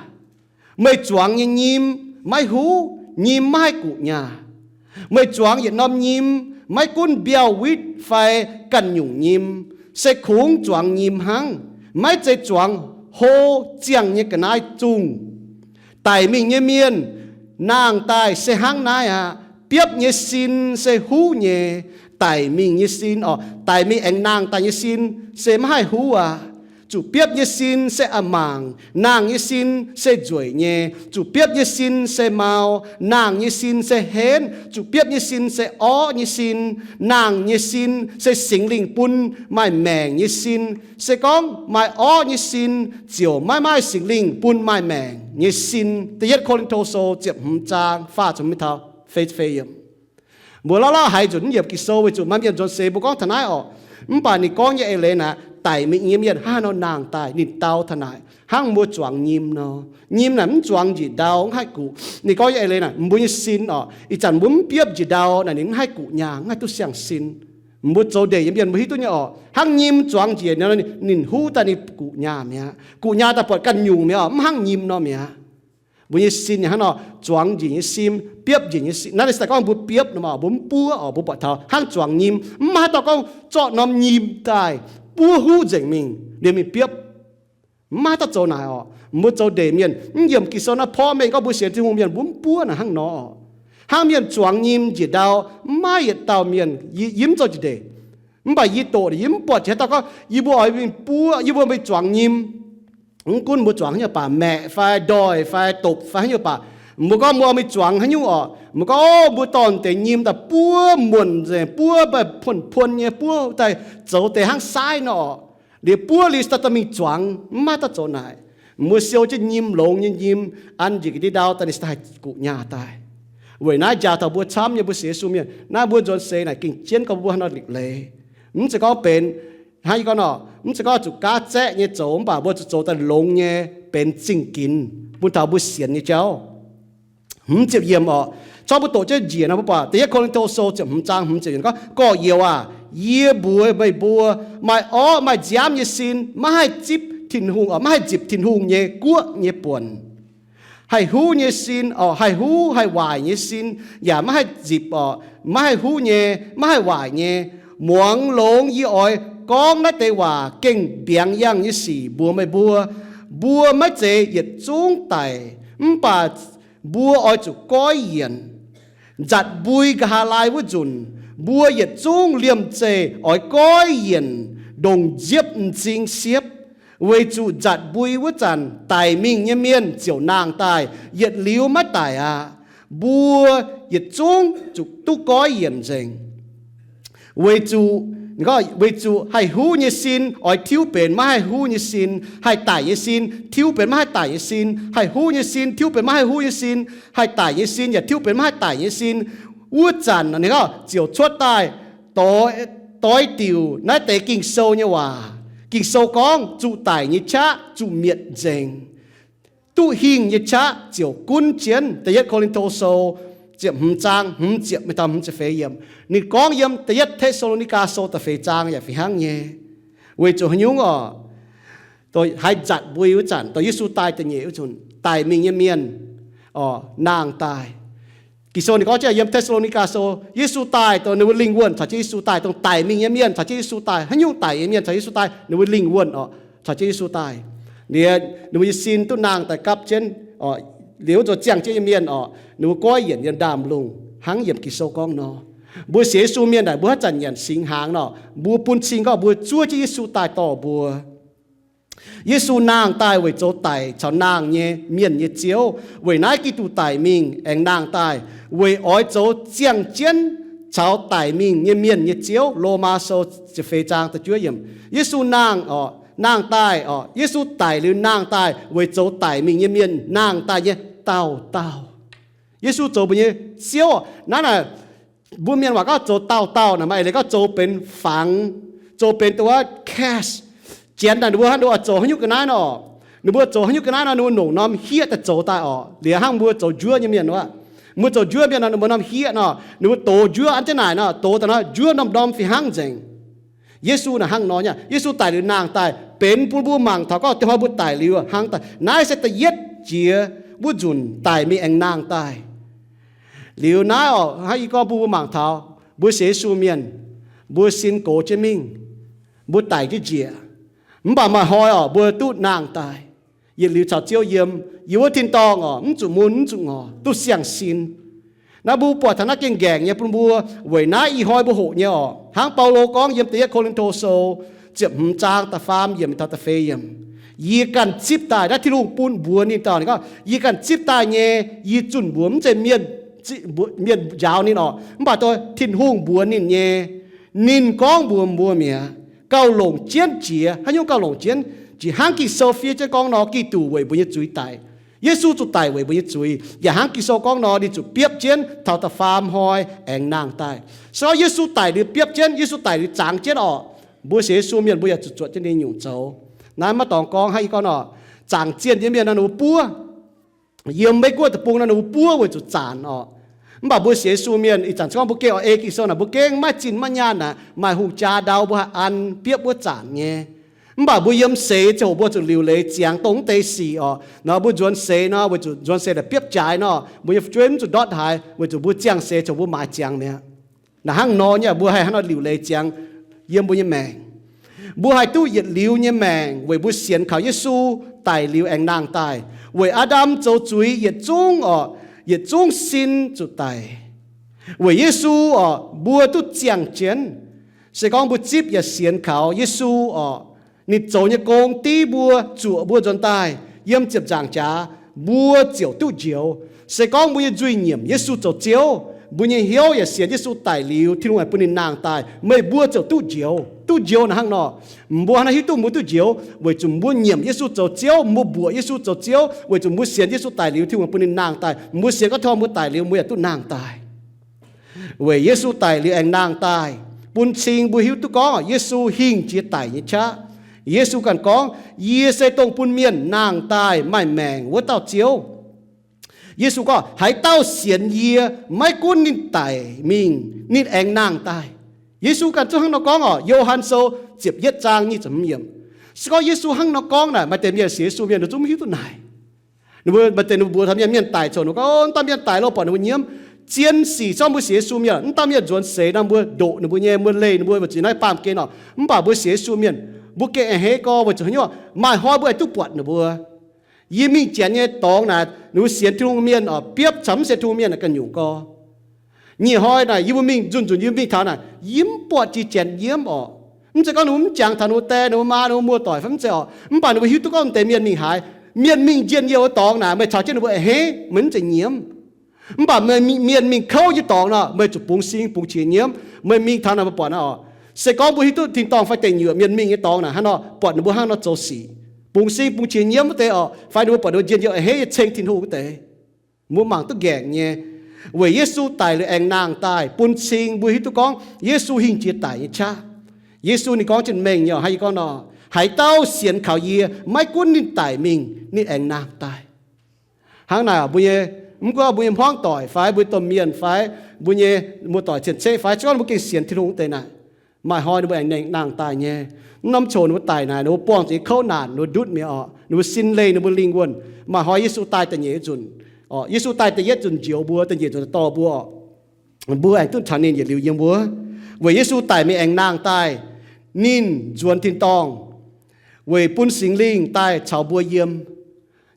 meih zuangx nyei nyim maiv huv, nyim maiv haih guqc nyaah. Meih zuangx yietc norm nyim, maiv gunv mbiauh witv fai ganh nyungc nyim, se kungx zuangx nyim hnangv, maiv zeiz zuangx hlo ziangh nyei ga'naaiv zungh. Daic mingh nyei mienh nangh daaih se hnangv naaiv aqv. Biopv nyei sin se huv nyei. Daic mingh nyei sin, orqc, daic mingh aengx nangh daaih nyei sin se maiv haih huv aqv. Zuqc biopv nyei sin se a'mangc, nangh nyei sin se nzueic nyei. Zuqc biopv nyei sin se mau, nangh nyei sin se henv. Zuqc biopv nyei sin se orv nyei sin, nangh nyei sin se Singx Lingh bun maaih maengc nyei sin. Se gorngv maaih orv nyei sin ziouc maiv maaih Singx Lingh bun maaih maengc nyei sin. Da'yietv Ko^lin^to Sou ziepc hmz zaang faah ziepc hmz taux feix ziepc feix yiemc. Mbuo lauh lauh haiz nzunc mv yiemc Ging-Sou weic zuqc maaih mienh nzuonx seix mbuo gorngv taux naaiv orqc. Mv baac ninh gorngv nyei eix leiz naaic, daic mingh nyei mienh hnangv haaix nor nangh daaih. Ninh dau taux naaic hnangv mbuo zuangx nyim nor. Nyim naaic mv zuangx njiec ndau, mv haih guqc. Ninh gorngv nyei eix leiz naaic, mbuo nyei sin orqc, ih zanc mbuo mv biopv njiec ndau naaic, ninh mv haih guqc nyaah, mv haih duqv siang-sin. Mbuo zoux ndeic nyei mienh mbuo hiuv duqv nyei orqc, hnangv nyim zuangx njiec nor, ninh huv daaih ninh guqc nyaah mi'aqv. Guqc nyaah daaih buatc ganh nyungc mi'aqv, mv hnangv nyim nor mi'aqv. Mbuo nyei sin yaac hnangv nor, zuangx njiec nyei sin, biopv njiec nyei sin. Naaiv se gorngv mbuo biopv nor, mbuo mv buov orqc, mbuo buatc taux hnangv zuangx nyim. Mv maaih haaix dauh gorngv zorqv norm nyim daaih buov huv nzengc mingh liemh mingh biopv. Mv maaih dauh zoux naaic orqc. Mbuo zoux ndeic mienh mv yiemc Ging-Sou naaiv porv mengh gorngv mbuo sienx Tin-Hungh mienh mbuo mv buov naaic hnangv nor orqc. Hnangv mienh zuangx nyim njiec ndau, mv maaih yietc dauh mienh, yie mv zoux jiex ndeic, mv baac yie doqc yie mv buatc jiex haaix dauh gorngv yie mbuo oix mingh buov, yie mbuo mingh zuangx nyim. Mv gunv mbuo zuangx haaix nyungc baac, maeqc fai ndoih fai dopc fai haaix nyungc baac, mbuo gorngv mbuo mingh zuangx haaix nyungc orqc, mbuo gorngv, o, mbuo dorh deix nyim daaih buov muonc nzengc, buov mbaih puonv-puonv nyei, buov daaih zoux deix hnangv saaiv nor orqc. Liuz buov liuz daaih dorh mingh zuangx, mv maaih dauh zoux naaic. Mbuo siou jienv nyim, longx nyei nyim, an njiec ga'ndiev ndau daaih ninh se daaih haih guqc nyaah daaih. Weic naaiv njaaux taux mbuo camv nyei mbuo sienx Yesu mienh, naaiv mbuo nzuonx seix naaic gengh jienv gorngv mbuo haaix nor liuc leiz. Mv zeiz gorngv benx, hnangv yie gorngv nor, mv zeiz gorngv zuqc gaav zaeqv nyei zoux mv baac mbuo zuqc zoux daaih longx nyei, benx zingh ginx bun taux mbuo sienx nyei jauv. Hmz ziepc yiemc orqc. Corc mbuo doqc jienv njiec nor mbuo buatc da'yietv Ko^lin^to Sou ziepc hmz zaang hmz ziepc yiemc gorngv, Gorx-youz aac, yie mbuox meih mbuo, maaih orqv maaih nziaamv nyei sin maiv haih zipv Tin-Hungh orqc, maiv haih nzipc Tin-Hungh nyei guoqv nyei buonc. Haih huv nyei sin orqc, haih huv haih waaic nyei sin yaac maiv haih nzipc orqc, maiv haih huv nyei, maiv haih waaic nyei. Muangx longx yie oix gorngv naaiv deix waac gengh mbiaangx yangh nyei sic mbuox meih mbuo. Mbuo maiv zeiz yietc zungv daic, mv baac mbuo oix zuqc goiv yienc. Nzatc mbui nqa'haav laai wuov nzunc, mbuo yietc zungv liemh zeih oix goiv yienc ndongc nziepv m'zing siepv, weic zuqc nzatc mbui wuov zanc daic mingh nyei mienh ziouc nangh daaih, yietc liuz maiv daic aqv. Mbuo yietc zungv zuqc duqv goiv yienc nzengc. Weic zuqc, weic zuqc haih huv nyei sin oix tiuv benx maiv haih huv nyei sin, haih daic nyei sin tiuv benx maiv haih daic nyei sin, haih huv nyei sin tiuv benx maiv haih huv nyei sin, haih daic nyei sin yaac tiuv benx maiv haih daic nyei sin. Wuov zanc ninh ziouc cuotv daaih doix, doix diuc naaiv deix Ging-Sou nyei waac. Ging-Sou gorngv zuqc daic nyei qaqv zuqc mietc nzengc. Duqv hingh nyei qaqv ziouc gunv jienv. Da'yietv Ko^lin^to Sou ziepc hmz zaang hmz ziepc mingh taux hmz ziepc feix yiemc. Ninh gorngv yiem Da'yietv Te^saa^lo^ni^gaa Sou da'feix zaang yaac fih hnangv nyei. Weic zuqc haaix nyungc orqc? Haaix nzatc mbui wuov zanc, dorh Yesu daaih da'nyeic wuov zanc, daic mingh nyei mienh orqc, nangh daaih. Ging-Sou ninh gorngv jienv yiem Te^saa^lo^ni^gaa Sou, Yesu daaih dongh ninh mbuo lingh wuonh caux jienv Yesu daaih, dongh daic mingh nyei mienh caux jienv Yesu daaih, haaix nyungc daic nyei mienh caux Yesu daaih, ninh mbuo lingh wuonh orqc, caux jienv Yesu daaih. Liuz ninh mbuo nyei sin duqv nangh daaih gapv jienv orqc, liuz wuov nzoqc ziangh jienv nyei mienh orqc, ninh mbuo goiv yienc yiem ndaamv-lungh hnangv yiemc Ging-Sou gorngv nor. Mbuo sienx Yesu mienh naaic, mbuo haaix zanc nyanc singx hnaangx nor, mbuo bun cing gorngv mbuo zuov jienv Yesu daaih dorh mbuo. Yesu nangh daaih weic zoux daic caux nangh nyei mienh nyei Ziouv. Weic naaiv Giduc daic mingh aengx nangh daaih weic oix zoux ziangh jienv caux daic mingh nyei mienh nyei Ziouv. Lomaa Sou ziepc feix zaang da'juov yiemc. Yesu nangh orqc, nangh daaih orqc, Yesu daic liuz nangh daaih weic zoux daic mingh nyei mienh nangh daaih nyei dauh dauh. Yesu zoux mbuo nyei Ziouv. Naaiv naaic, mbuo mienh waac gorngv zoux dauh dauh naaic, maaih eix leiz gorngv zoux benx fangx, zoux benx dongh wuov cast. Janx naaic ninh mbuo hnangv ninh mbuo oix zoux haaix nyungc ga'naaiv nor, ninh mbuo zoux haaix nyungc ga'naaiv nor, ninh mbuo nongc norm hieqv daaih zoux daaih orqc. Liuz hnangv mbuo zoux njuov nyei mienh wuov, mbuo zoux njuov mienh nor, ninh mbuo norm hieqv nor, ninh mbuo dox njuov an jienv naaic nor, dox daaih nor njuov norm-norm fih hnangv nzengc. Yesu naaic hnangv nor nyei. Yesu daic liuz nangh daaih benx bun mbuo mangc taux gorngv dieh hnoi mbuo daic liuz hnangv daaih. Naaiv se da'yietv jiex wuov nzunc daic mingh aengx nangh daaih. Liuz naaiv orqc, hnangv yie gorngv bun mbuo mangc taux, mbuo sienx Yesu mienh, mbuo sin gox jienv mingh, mbuo daic jienv njiec, mv baac maaih hnoi orqc mbuo duqv nangh daaih. Yietc liuz caux Ziouv yiem, yiem wuov tin-dorngh orqc, mv zuqc mun mv zuqc ngorc, duqv siang-sin. Naaiv mbuo buatc taux naaiv gengh nqaengc nyei bun mbuo. Weic naaiv ih hnoi mbuo hoqc nyei orqc, hnangv Baulo gorngv yiem Da'yietv Ko^lin^to Sou ziepc hmz zaang da'faam yiemc taux da'feix yiemc, yie ganh zipv daaih. Naaiv Tin-Hungh bun mbuox ninh dauh, ninh gorngv, yie ganh zipv daaih nyei. Yie zunh mbuox mv zeiz mienh, mienh njaaux ninh orqc, mv baac doix Tin-Hungh mbuox ninh nyei. Ninh gorngv mbuox mbuo mi'aqv. Gauh longc jienv jiex. Haaix nyungc gauh longc jienv jiex? Hnangv Ging-Sou fiev jienv gorngv nor, Giduc weic mbuo nyei zuiz daic. Yesu zuqc daic weic mbuo nyei zuiz. Yaac hnangv Ging-Sou gorngv nor, ninh zuqc biopv jienv taux da'faam hnoi aengx nangh daaih. Se gorngv Yesu daic liuz biopv jienv, Yesu daic liuz zangx jienv orqc, mbuo sienx Yesu mienh mbuo yaac zuqc zuotc jienv ninh nyungc zoux. Naaiv maiv dorngx gorngv, hnangv yie gorngv nor, zaangc zienh nyei mienh nor ninh mbuo buov. Yiem Meiv Guoqv deic-bung nor ninh mbuo buov weic zuqc zanc orqc. Mv baac mbuo sienx Yesu mienh ih zanc se gorngv mbuo gengh oix ei Ging-Sou naaic, mbuo gengh maiv zinh maiv nyaanh naaic, maaih hungh jaa ndau mbuo haih an biopv wuov zanc nyei. Mv baac mbuo yiem seix ziangh hoc mbuo zuqc liuc leiz ziangx dongh mv deix sic orqc. Nor mbuo nzuonx seix nor weic zuqc nzuonx seix naaic biopv jaaix nor, mbuo nyei fu'jueiv mv zuqc ndortv haaix weic zuqc mbuo ziangh seix ziangh hoc mbuo maaiz ziangx mi'aqv. Naaic hnangv nor nyei mbuo haih hnangv nor liuc leiz ziangx yiem mbuo nyei maengc. Mbuo haih duqv yietc liuz nyei maengc weic mbuo sienx kaux Yesu daic liuz aengx nangh daaih. Weic Aa^ndam zoux zuiz yietc zungv orqc, yietc zungv sin zuqc daic. Weic Yesu orqc, mbuo duqv ziangh jienv. Se gorngv mbuo zipv yaac sienx kaux Yesu orqc, ninh zoux nyei gong div mbuo, zuoqc mbuo nzuonx daaih yiem ziepc nzaangc jaax, mbuo ziouc duqv njoux. Se gorngv mbuo nyei nzuih nyiemc Yesu zoux Ziouv, mbuo nyei hnyouv yaac sienx Yesu daic liuz, Tin-Hungh aengx bun ninh nangh daaih, meih mbuo ziouc duqv njoux. Duqv njoux naaic hnangv nor, mbuo hnangv naaiv hiuv duqv mbuo duqv njoux weic zuqc mbuo nyiemc Yesu zoux Ziouv, mbuo mbuoqc Yesu zoux Ziouv, weic zuqc mbuo sienx Yesu daic liuz, Tin-Hungh bun ninh nangh daaih. Mbuo sienx gorngv tov mbuo daic liuz, mbuo yaac duqv nangh daaih. Weic Yesu daic liuz aengx nangh daaih, bun cing mbuo hiuv duqv gorngv Yesu hingh jiex daic nyei qaqv. Yesu ganh gorngv, Yie se dongh bun mienh nangh daaih maaih maengc wuov dauh Ziouv. Yesu gorngv, Haaix dauh sienx yie, maiv gunv ninh daic mingh, ninh aengx nangh daaih. Yesu ganh zungv hnangv nor gorngv orqc. Yo^han Sou ziepc yietv zaang nyic ziepc hmz yiemc. Se gorngv Yesu hnangv nor gorngv naaic, maaih deix mienh sienx Yesu mienh ninh zungv mv hiuv duqv naaic. Ninh mbuo maaih deix ninh mbuo mbuox taux mienh, mienh daic coc ninh gorngv, Aav, dauh mienh daic lo, buatc ninh mbuo nyiemv. Zien sic zorqv mbuo sienx Yesu mienh, aav, dauh mienh nzuonx seix nor mbuo ndoqc ninh mbuo nyei, mbuo leih ninh mbuo weic zuqc naaiv baamh gen orqc. Mv baac mbuo sienx Yesu mienh, mbuo gengh a'hneiv gorx weic zuqc haaix nyungc, maaih hnoi mbuo aengx duqv buatc ninh mbuo. Yie mingh janx nyei dorngx naaic, ninh mbuo sienx Tin-Hungh mienh orqc, biopv caux mv sienx Tin-Hungh mienh ganh nyungc gorx. Nyic hnoi naaic yie mbuo mingh nzunc nzunc, yie mingh taux naaic, yie mv buatc jiex janx nyiemv orqc. Mv zeiz gorngv ninh mbuo mv jangx taux ninh mbuo die, ninh mbuo maa, ninh mbuo muoz-doic fai mv zeiz orqc. Mv baac ninh mbuo hiuv duqv gorngv deix mienh mingh haaix, mienh mingh njien-youh wuov dorngx naaic, meih caux jienv ninh mbuo a'hneiv, meih mv zeiz nyiemv. Mv baac mienh mingh kouv nyei dorngx nor, meih zuqc bungx sing bungx qiex nyiemv. Meih mingh taux naaic meih buatc naaiv orqc. Se gorngv mbuo hiuv duqv tin-dorngh fai deic nyuoqc mienh mingh nyei dorngx naaic hnangv nor, buatc ninh mbuo hnangv nor zoux sic, bungx sing bungx qiex nyiemv wuov deix orqc, fai ninh mbuo buatc ninh mbuo njien-youh a'hneiv nyei ceng Tin-Hungh wuov deix, mbuo mangc duqv nqaengc nyei. Weic Yesu daic liuz aengx nangh daaih bun cing mbuo hiuv duqv gorngv Yesu hingh jiex daic nyei qaqv. Yesu ninh gorngv jienv mengh nyei, haaix, yie gorngv nor, Haaix dauh sienx kaux yie, maiv gunv ninh daic mingh, ninh aengx nangh daaih. Hnangv naaic mbuo nyei, mv gunv mbuo nyei hmuangv doic fai mbuo nyei domh mienh fai mbuo nyei muoz-doic cien-ceqv fai, se gorngv mbuo gengh sienx Tin-Hungh wuov deix naaic, maaih hnoi ninh mbuo aengx nangh daaih nyei. Mv norm coc ninh mbuo daic naaic, ninh mbuo buangh zuqc nyei kouv naanc, ninh mbuo ndutv mi'aqv orqc, ninh mbuo sin leih ninh mbuo lingh wuonh. Maaih hnoi Yesu daaih da'nyeic nzunc orqc, Yesu daaih da'yietv nzunc njoux mbuo, da'nyeic nzunc dorh mbuo orqc, mbuo aengx duqv caux ninh yietc liuz yiem wuov. Weic Yesu daic mingh aengx nangh daaih, ninh nzuonx tin-dorngh weic bun Singx Lingh daaih caux mbuo yiem.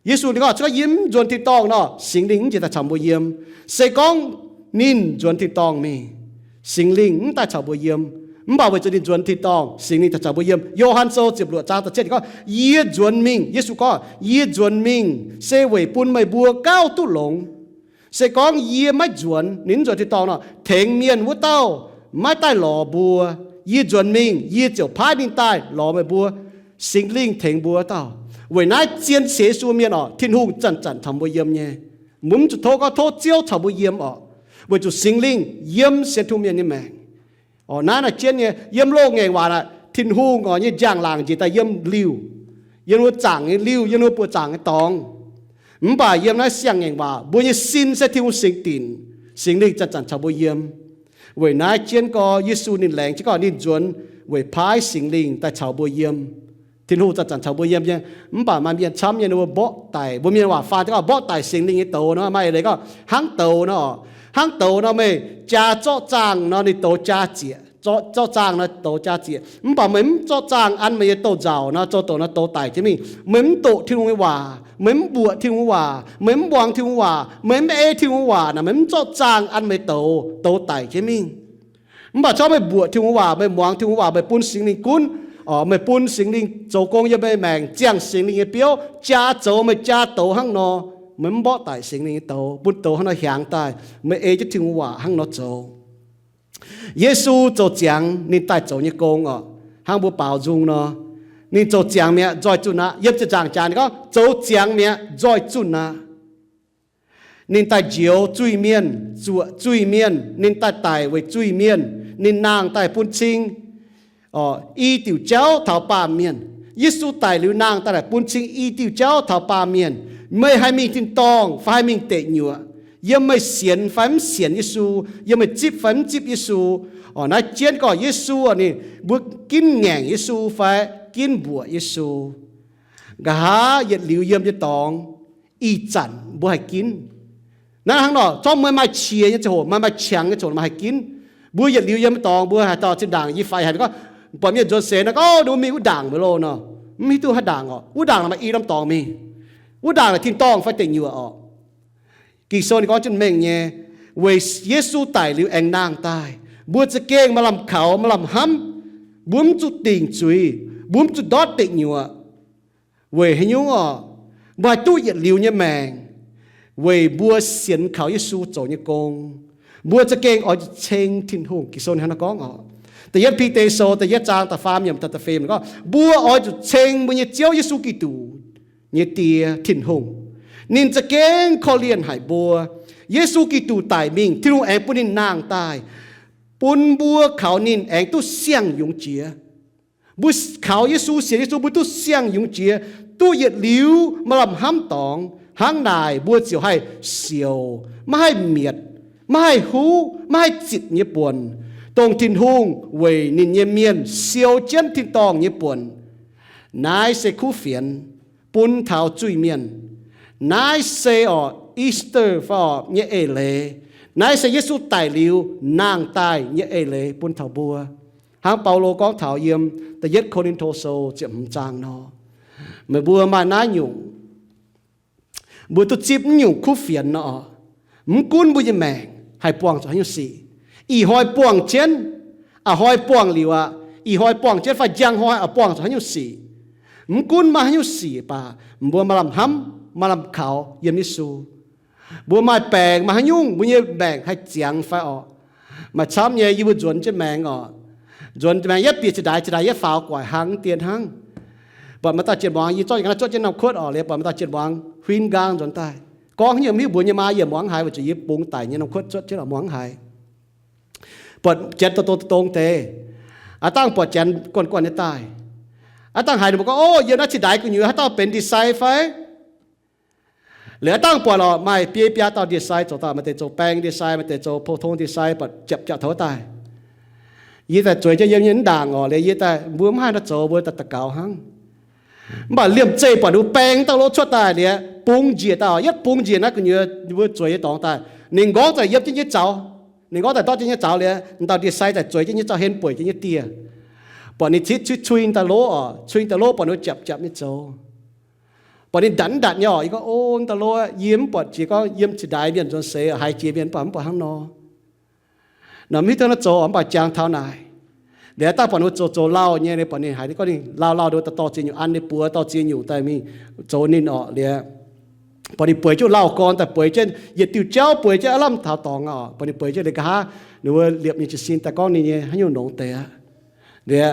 Yesu ninh gorngv, se gorngv yie mv nzuonx tin-dorngh nor, Singx Lingh mv njiec daaih caux mbuo yiem. Se gorngv ninh nzuonx tin-dorngh mingh, Singx Lingh mv daaih caux mbuo yiem. Mv baac weic zuqc ninh nzuonx tin-dorngh, Singx Lingh daaih caux mbuo yiem. Yo^han Sou ziepc luoqc zaang da'cietv ninh gorngv, Yie nzuonx mingh, Yesu gorngv, Yie nzuonx mingh se weic bun meih mbuo gauh duqv longx. Se gorngv yie maiv nzuonx, ninh mv nzuonx tin-dorngh nor, tengx mienh wuov dauh maiv daaih lorz mbuo. Yie nzuonx mingh, yie ziouc paaiv ninh daaih lorz meih mbuo, Singx Lingh tengx mbuo wuov dauh. Weic naaiv zien sienx Yesu mienh orqc, Tin-Hungh zanc-zanc caux mbuo yiem nyei. Mbuo mv zuqc tov gorngv tov Ziouv caux mbuo yiem orqc, weic zuqc Singx Lingh yiem sienx Tin-Hungh mienh nyei maengc. Orqc, naaiv naaic jienv nyei, yiem loz-ngaengc waac naaic, Tin-Hungh orqc nyei njang-laangc njiec daaih yiem liuh, yiem wuov zaangc nyei liuh, yiem wuov buoz zaangc nyei dorngx. Mv baac yiem naaiv siang-ngaengc waac, mbuo nyei sin se Tin-Hungh singx dinc, Singx Lingh zanc-zanc caux mbuo yiem. Weic naaiv jienv gorx, Yesu ninh laengz jienv gorngv ninh nzuonx weic paaiv Singx Lingh daaih caux mbuo yiem. Tin-Hungh zanc-zanc caux mbuo yiem nyei. Mv baac maaih mienh camv nyei, ninh mbuo mborqv daic, mbuo mienh waac faan jienv gorngv mborqv daic Singx Lingh nyei douz nor, maaih eix leiz gorngv hnangv douz nor orqc. Hnangv douz nor meih jaa zorqv zaangh nor, ninh douz jaa zieqc. Zorqv, zorqv zaangh nor douz jaa zieqc. Mv baac meih mv zorqv zaangh an meih nyei douz-nzauc nor, zoux doqc nor douz daic jienv mingh. Meih mv doqc Tin-Hungh nyei waac, meih mv mbuoqc Tin-Hungh waac, meih mv muangx Tin-Hungh waac, meih mv ei Tin-Hungh waac naaic, meih mv zorqv zaangh an meih douz, douz daic jienv mingh. Mv baac zorqv meih mbuoqc Tin-Hungh waac, meih muangx Tin-Hungh waac, meih bun Singx Lingh gunv, orqc, meih bun Singx Lingh zoux gong yiem meih maengc, ziangh Singx Lingh nyei biouv, jaa zoux meih jaa douz hnangv nor, meih mv mborqv daic Singx Lingh nyei douz, bun douz hnangv nor hiaangx daaih, meih ei jienv Tin-Hungh waac hnangv nor zoux. Yesu zoux ziangx ninh daaih zoux nyei gong orqc, hnangv mbuo baaux nzung nor, ninh zoux ziangx mi'aqv, nzoih zunh aqv. Yiem ziepc nzaangc jaax ninh gorngv, zoux ziangx mi'aqv, nzoih zunh aqv. Ninh daaih njoux zuiz-mienh, zuoqc zuiz-mienh, ninh daaih daic weic zuiz-mienh, ninh nangh daaih bun cing, orqc, i diuc jauv taux baamh mienh. Yesu daic liuz nangh daaih bun cing i diuc jauv taux baamh mienh. Meih haih mingh tin-dorngh fai haih mingh deic nyuoqc, yiem meih sienx fai mv sienx Yesu, yiem meih zipv fai mv zipv Yesu. Orqc, naaiv jienv gorngv Yesu, ninh, mbuo ginv ngaengc Yesu fai ginv mbuoqc Yesu. Nqa'haav yietc liuz yiem nyei dorngx, ih zanc mbuo haih ginv. Naaiv hnangv nor, zorqv meih maaih qiex nyei ziangh hoc, meih maaih qangx nyei ziangh hoc, meih haih ginv. Mbuo yietc liuz yiem nyei dorngx mbuo haih dorh zinh ndaangc yie faix haic gorngv, Buatc mienh nzuonx seix nor, gorngv, Ov, ninh mbuo mingh wuov ndaangc mbuo loh nor. Mv hiuv duqv haaix ndaangc orqc. Wuov ndaangc naaic maaih i norm dorngx mingh. Wuov ndaangc naaic tin-dorngh fai deic nyuoqc orqc. Ging-Sou ninh gorngv jienv mengh nyei, weic Yesu daic liuz aengx nangh daaih, mbuo za'gengh maaih lamh kaux, maaih lamh hnamv. Mbuo mv zuqc dingc zuiz, mbuo mv zuqc ndortv deic nyuoqc. Weic haaix nyungc orqc? Mbuo haih duqv yietc liuz nyei maengc weic mbuo sienx kaux Yesu zoux nyei gong. Mbuo za'gengh oix zuqc ceng Tin-Hungh. Ging-Sou hnangv naaiv gorngv orqc. Da'yietv Bide Sou da'yietv zaang da'faam yiemc taux da'feix yiemc gorngv, mbuo oix zuqc ceng mbuo nyei Ziouv Yesu Giduc nyei Die, Tin-Hungh. Ninh za'gengh korv-lienh haic mbuo. Yesu Giduc daic mingh, Tin-Hungh aengx bun ninh nangh daaih, bun mbuo kaux ninh aengx duqv siang-yungz jiex. Mbuo kaux Yesu, sienx Yesu, mbuo duqv siang-yungz jiex, duqv yietc liuz maaih lamh hnamv dorngx. Hnangv naaic mbuo ziouc haih sioux, maiv haih mietc, maiv haih huv, maiv haih zitc nyei buonc, dongh Tin-Hungh weic ninh nyei mienh siou jienv tin-dorngh nyei buonc. Naaiv se kuv fienx bun taux zuiz-mienh. Naaiv se orqc Easter fai orqc nyei eix leiz. Naaiv se Yesu daic liuz nangh daaih nyei eix leiz bun taux mbuo. Hnangv Baulo gorngv taux yiem da'yietv Ko^lin^to Sou ziepc hmz zaang nor, meih mbuo maaih naaiv nyungc, mbuo duqv zipv naaiv nyungc kuv fienx nor, mv gunv mbuo nyei maengc haih buangh zuqc haaix nyungc sic, ih hnoi buangh jienv, a'hnoi buangh liuz aqv, ih hnoi buangh jienv fai njang hnoi oix buangh zuqc haaix nyungc sic, mv gunv maaih haaix nyungc sic baac mbuo maaih lamh hnamv, maaih lamh kaux yiem Yesu. Mbuo maaih baengc maaih haaix nyungc, mbuo nyei maengc haih ziangx fai orqc. Maaih camv nyei yie mbuo nzuonx jienv maengx orqc. Nzuonx maengx yietv bieqc zinh ndaix, zinh ndaix yietv faaux guaic hnangv dien hnangv. Buatc maaih dauh jienv muangx, yie zorqv ga'naaiv zuotv jienv norm kuotv orqc, liuz buatc maaih dauh jienv muangx huin nqaang nzuonx daaih. Gorngv haaix nyungc mv hiuv, mbuox nyei maa yie muangx haaix, weic zuqc yie bungx daic nyei norm kuotv zuotv jienv orqc, muangx haaix. Buatc janx douz douz dongh deix. Aav dangh buatc janx guanh guanh nyei daaih. Aav dangh haiz ninh mbuo gorngv, Ov, yiem naaiv zinh ndaix gu'nyuoz haaix dauh benx ndie-sai fai? Liuz aav dangh buatc orqc, maaih biei biaa dauh ndie-sai zoux daaih, maaih deix zoux baeng ndie-sai, maaih deix zoux pou-tong ndie-sai, buatc japc japc taux wuov daaih. Yie daaih zueiz jienv yiem nyei mv ndaangc orqc, liuz yie daaih mbuo mv haih nor zoux, mbuo daaih daux gaux hnangv. Mv baac liemh zeih buatc ninh mbuo baeng dauh lov cuotv daaih liuz, bungx njiec daaih orqc, yietv bungx njiec naaiv gu'nyuoz ninh mbuo zueiz nyei dorngx daaih, ninh nqorngv daaih yiemc jienv nyei zaux. Ninh nqorngv daaih ndortv jienv nyei zaux liuz, dauh ndie-sai daaih zueiz jienv nyei zaux, hen bueic jienv nyei dieh. Buatc ninh citv cuiv cuiv dauh lov orqc, cuiv dauh lov buatc ninh japc japc nyei zoux. Buatc ninh ndanc ndanc nyei orqc, yie gorngv, O, dauh lov, yie mv buatc jiex gorngv yiem zinh ndaix mienh nzuonx seix haiz jiex mienh mv baac mv buatc hnangv nor. Nor mv hiuv duqv nor zoux orqc, mv baac jangx taux naaic. Liuz dangh buatc ninh zoux zoux lauh nyei, buatc ninh haiz ninh gorngv ninh lauh lauh nduov daaih dorh ziex nyungc an ninh buoz, dorh ziex nyungc daaih mingh zoux ninh orqc. Liuz buatc ninh bueix jienv lauh gorn daaih, bueix jienv yietc diuh jauv, bueix jienv aav lamh taux dorngx orqc. Buatc ninh bueix jienv liuz nqa'haav ninh mbuo liepc nyei jiez sin daaih gorngv ninh nyei haaix nyungc longx deix aqv. Liuz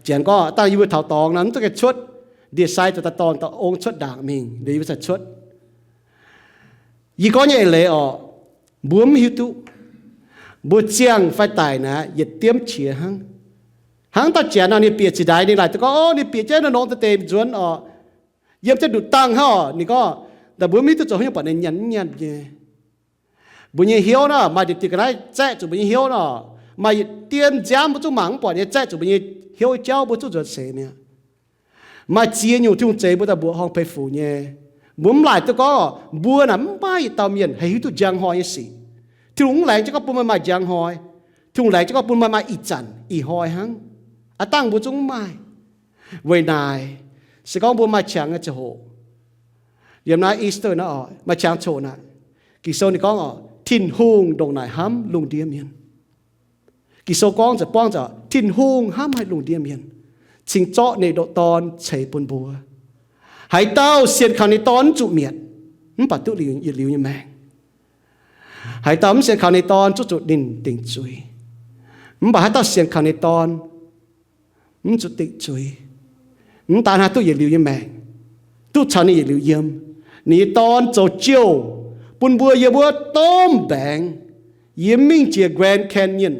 janx gorngv, Dangh yie mbuo taux dorngx nor mv duqv gengh cuotv. Ndie-sai ziouc daaih dorh dauh ong cuotv ndaangc mingh, liuz yie mbuo ziouc cuotv. Yie gorngv nyei eix leiz orqc, mbuo mv hiuv duqv mbuo ziangh fai daic naaic yietc diemv qiex hnangv. Hnangv dauh janx nor, ninh bieqc zinh ndaix ninh laaic duqv gorngv, Ov, ninh bieqc jienv nor nongx deix deix nzuonx orqc, yiem jienv nduqc dangh hnangv orqc. Ninh gorngv, Daaih mbuo mv hiuv duqv zoux haaix nyungc buatc ninh nyanc mv nyanc nyei. Mbuo nyei hnyouv nor, maaih diuh diuh ga'naaiv zaeqv zuqc mbuo nyei hnyouv nor, maaih diemv nziaamv mbuo zungv mangc mv buatc nyei zaeqv zuqc mbuo nyei hnyouv jauv, mbuo zungv nzuonx seix mi'aqv. Maaih ziex nyungc Tin-Hungh zeix mbuo daaih mbuoqc horngh peix fuc nyei. Mbuo mv laaic duqv gorngv mbuo naaic mv maaih yietc dauh mienh haih hiuv duqv njang hnoi nyei sic. Tin-Hungh mv laengz jienv gorngv bun meih maaih njang hnoi. Tin-Hungh laengz jienv gorngv bun meih maaih ih zanc ih hnoi hnangv. Aav dangh mbuo zungv mv maaih. Weic naaic, se gorngv mbuo maaih qangx nyei ziangh hoc, yiem naaiv Easter naaiv oc, maaih qangx coc naaic, Ging-Sou ninh gorngv oc, Tin-Hungh ndongc naaic hnamv lungh ndiev mienh. Ging-Sou gorngv nzengc buangv nzengc, Tin-Hungh hnamv haic lungh ndiev mienh, cingx zorqv ninh ndoqc Dorn ceix bun mbuo. Haaix dauh sienx kaux ninh Dorn mv zuqc mietc, mv baac duqv liuz, yietc liuz nyei maengc. Haaix dauh mv sienx kaux ninh Dorn zuqc zuqc ninh dingc zuiz. Mv baac haaix dauh sienx kaux ninh Dorn mv zuqc dingc zuiz. Mv daan hnangv, duqv yietc liuz nyei maengc, duqv caux ninh yietc liuz yiem. Ninh nyei Dorn zoux jouh bun mbuo yiem wuov domh mbaengx. Yie mingh jiex Grand Canyon,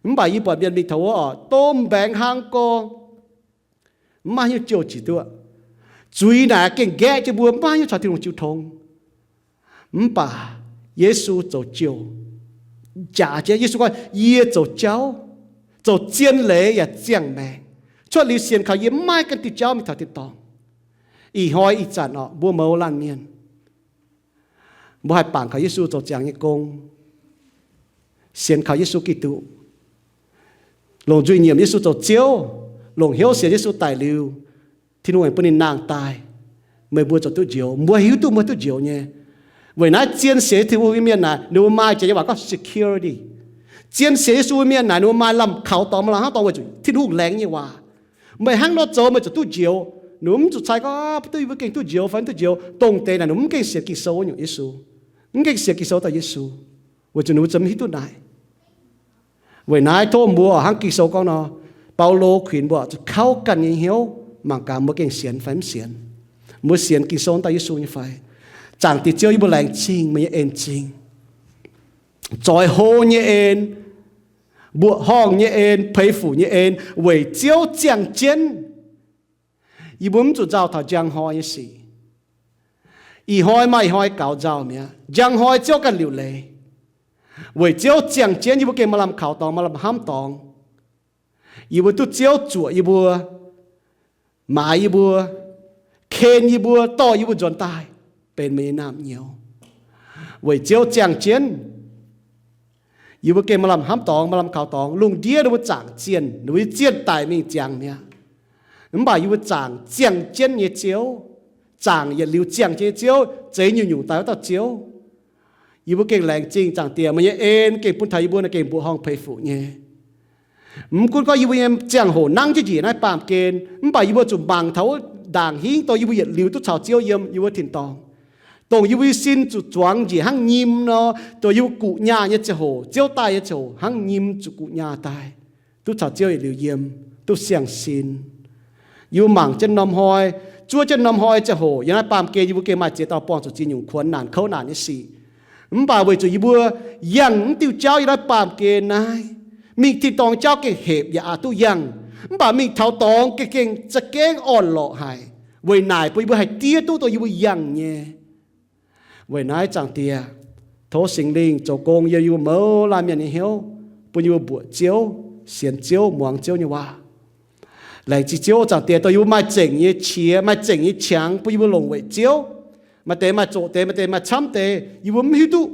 mv baac yie buatc mienh mingh taux wuov oc, domh mbaengx hnangv gorngv mv maaih haaix nyungc jouh jiex duqv. Zuiz naaic gengh nqaeqv jienv mbuo, mv maaih haaix nyungc caux Tin-Hungh jiu tong. Mv baac Yesu zoux jouh, jaax jienv. Yesu gorngv, Yie zoux jauv, zoux zien leiz yaac ziangh maengc. Cuotv liuz sienx kaux yie, mv maaih ganh diuh jauv mingh taux tin-dorngh. Ih hnoi ih zanc oc, mbuo mouz laanh mienh, mbuo haih bangc kaux Yesu zoux ziangx nyei gong, sienx kaux Yesu Giduc, longc nzuih nyiemc Yesu zoux Ziouv, longc hnyouv sienx Yesu daic liuz, Tin-Hungh aengx bun ninh nangh daaih, meih mbuo ziouc duqv njoux. Mbuo hiuv duqv mbuo duqv njoux nyei. Weic naaiv zien sienx Tin-Hungh nyei mienh naaic, ninh mbuo maaih jiex nyei waac gorngv security. Zien sienx Yesu nyei mienh naaic, ninh mbuo maaih lamh kaux dorngx, maaih lamh hnamv dorngx weic zuqc Tin-Hungh laengz nyei waac. Meih hnangv nor zoux meih ziouc duqv njoux. Ninh mbuo mv zuqc cai gorngv, Aa, duqv yie mbuo gengh duqv njoux fai mv duqv njoux. Dongh deix naaic ninh mbuo mv gengh sienx Ging-Sou wuov nyungc Yesu. Mv gengh sienx Ging-Sou dauh Yesu. Weic zuqc ninh mbuo ziouc mv hiuv duqv naaic. Weic naaiv tov mbuo hnangv Ging-Sou gorngv nor, Baulo kuinx mbuo zuqc kauv ganh nyei hnyouv mangc gaax mbuo gengh sienx fai mv sienx. Mbuo sienx Ging-Sou dauh Yesu nyei fai? Zaangc Diex Ziouv, yie mbuo laengz zingh meih nyei en zingh, zoix hlo nyei en, mbuoqc horngh nyei en, peix fuc nyei en, weic Ziouv ziangh jienv. Yie mbuo mv zuqc nzauh taux njang hnoi nyei sic. Ih hnoi maaih ih hnoi gaux nzauh mi'aqv. Njang hnoi Ziouv ganh liuc leiz. Weic Ziouv ziangh jienv yie mbuo gengh maaih lamh kaux dorngx, maaih lamh hnamv dorngx. Yie mbuo duqv Ziouv zuoqc yie mbuo, maaiz yie mbuo, ken yie mbuo, dorh yie mbuo nzuonx daaih benx meih nyei naamh nyouz. Weic Ziouv ziangh jienv, yie mbuo gengh maaih lamh hnamv dorngx, maaih lamh kaux dorngx. Lungh ndiev ninh mbuo zaangc zienh, ninh mbuo nyei zienh daic mingh ziangx mi'aqv. Mv baac yie mbuo zaangc ziangh jienv nyei Ziouv, zaangc yietc liuz ziangh jienv nyei Ziouv, zeix nyungc-nyungc daaih wuov dauh Ziouv. Yie mbuo gengh laengz zingh Zaangc Diex, meih nyei en gengh bun taux yie mbuo naaiv gengh mbuoqc horngh peix fuc nyei. Mv gunv gorngv yie mbuo nyei ziangh hoc nangv jienv njiec naaiv baamh gen, mv baac yie mbuo zuqc mangc taux wuov ndaangc hingv, dongh yie mbuo yietc liuz duqv caux Ziouv yiem yie mbuo tin-dorngh. Dongh yie mbuo nyei sin zuqc zuangx njiec hnangv nyim nor, dongh yie mbuo guqc nyaah nyei ziangh hoc, Ziouv daaih nyei ziangh hoc, hnangv nyim zuqc guqc nyaah daaih, duqv caux Ziouv yietc liuz yiem, duqv siang-sin. Yie mbuo mangc jienv norm hnoi, zuov jienv norm hnoi ziangh hoc, yiem naaiv baamh gen yie mbuo gengh maaih ziex dauh buangh zuqc ziex nyungc kuonx naanc kouv naanc nyei sic. Mv baac weic zuqc yie mbuo yangh mv diuh jauv yiem naaiv baamh gen naaiv, mingh tin-dorngh jauv gengh hepc yaac aqc duqv yangh. Mv baac mingh taux dorngx gengh, gengh za'gengh orn-lorqc haic. Weic naaic bun yie mbuo haih diev duqv dongh yie mbuo yangh nyei. Weic naaiv Zaangc Diex, tov Singx Lingh zoux gong yiem yie mbuo mouz laanh mienh nyei hnyouv, bun yie mbuo mbuoqc Ziouv, sienx Ziouv, muangx Ziouv nyei waac. Laengz zingh Ziouv Zaangc Diex, dongh yie mbuo maaih zengc nyei qiex, maaih zengc nyei qangx, bun yie mbuo longc weic Ziouv. Maaih deix maaih zoqc deix, maaih deix maaih camv deix, yie mbuo mv hiuv duqv.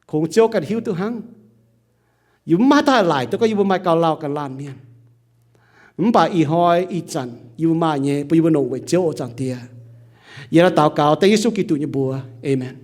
Kungx Ziouv ganh hiuv duqv hnangv. Yie mbuo mv maaih haaix dauh haih laaic duqv gorngv yie mbuo maaih gauh lauh ganh laanh mienh. Mv baac ih hnoi ih zanc yie mbuo maaih nyei, bun yie mbuo longc weic Ziouv oc Zaangc Diex. Yie naaiv daux gaux dengv Yesu Giduc nyei mbuox. Aamen.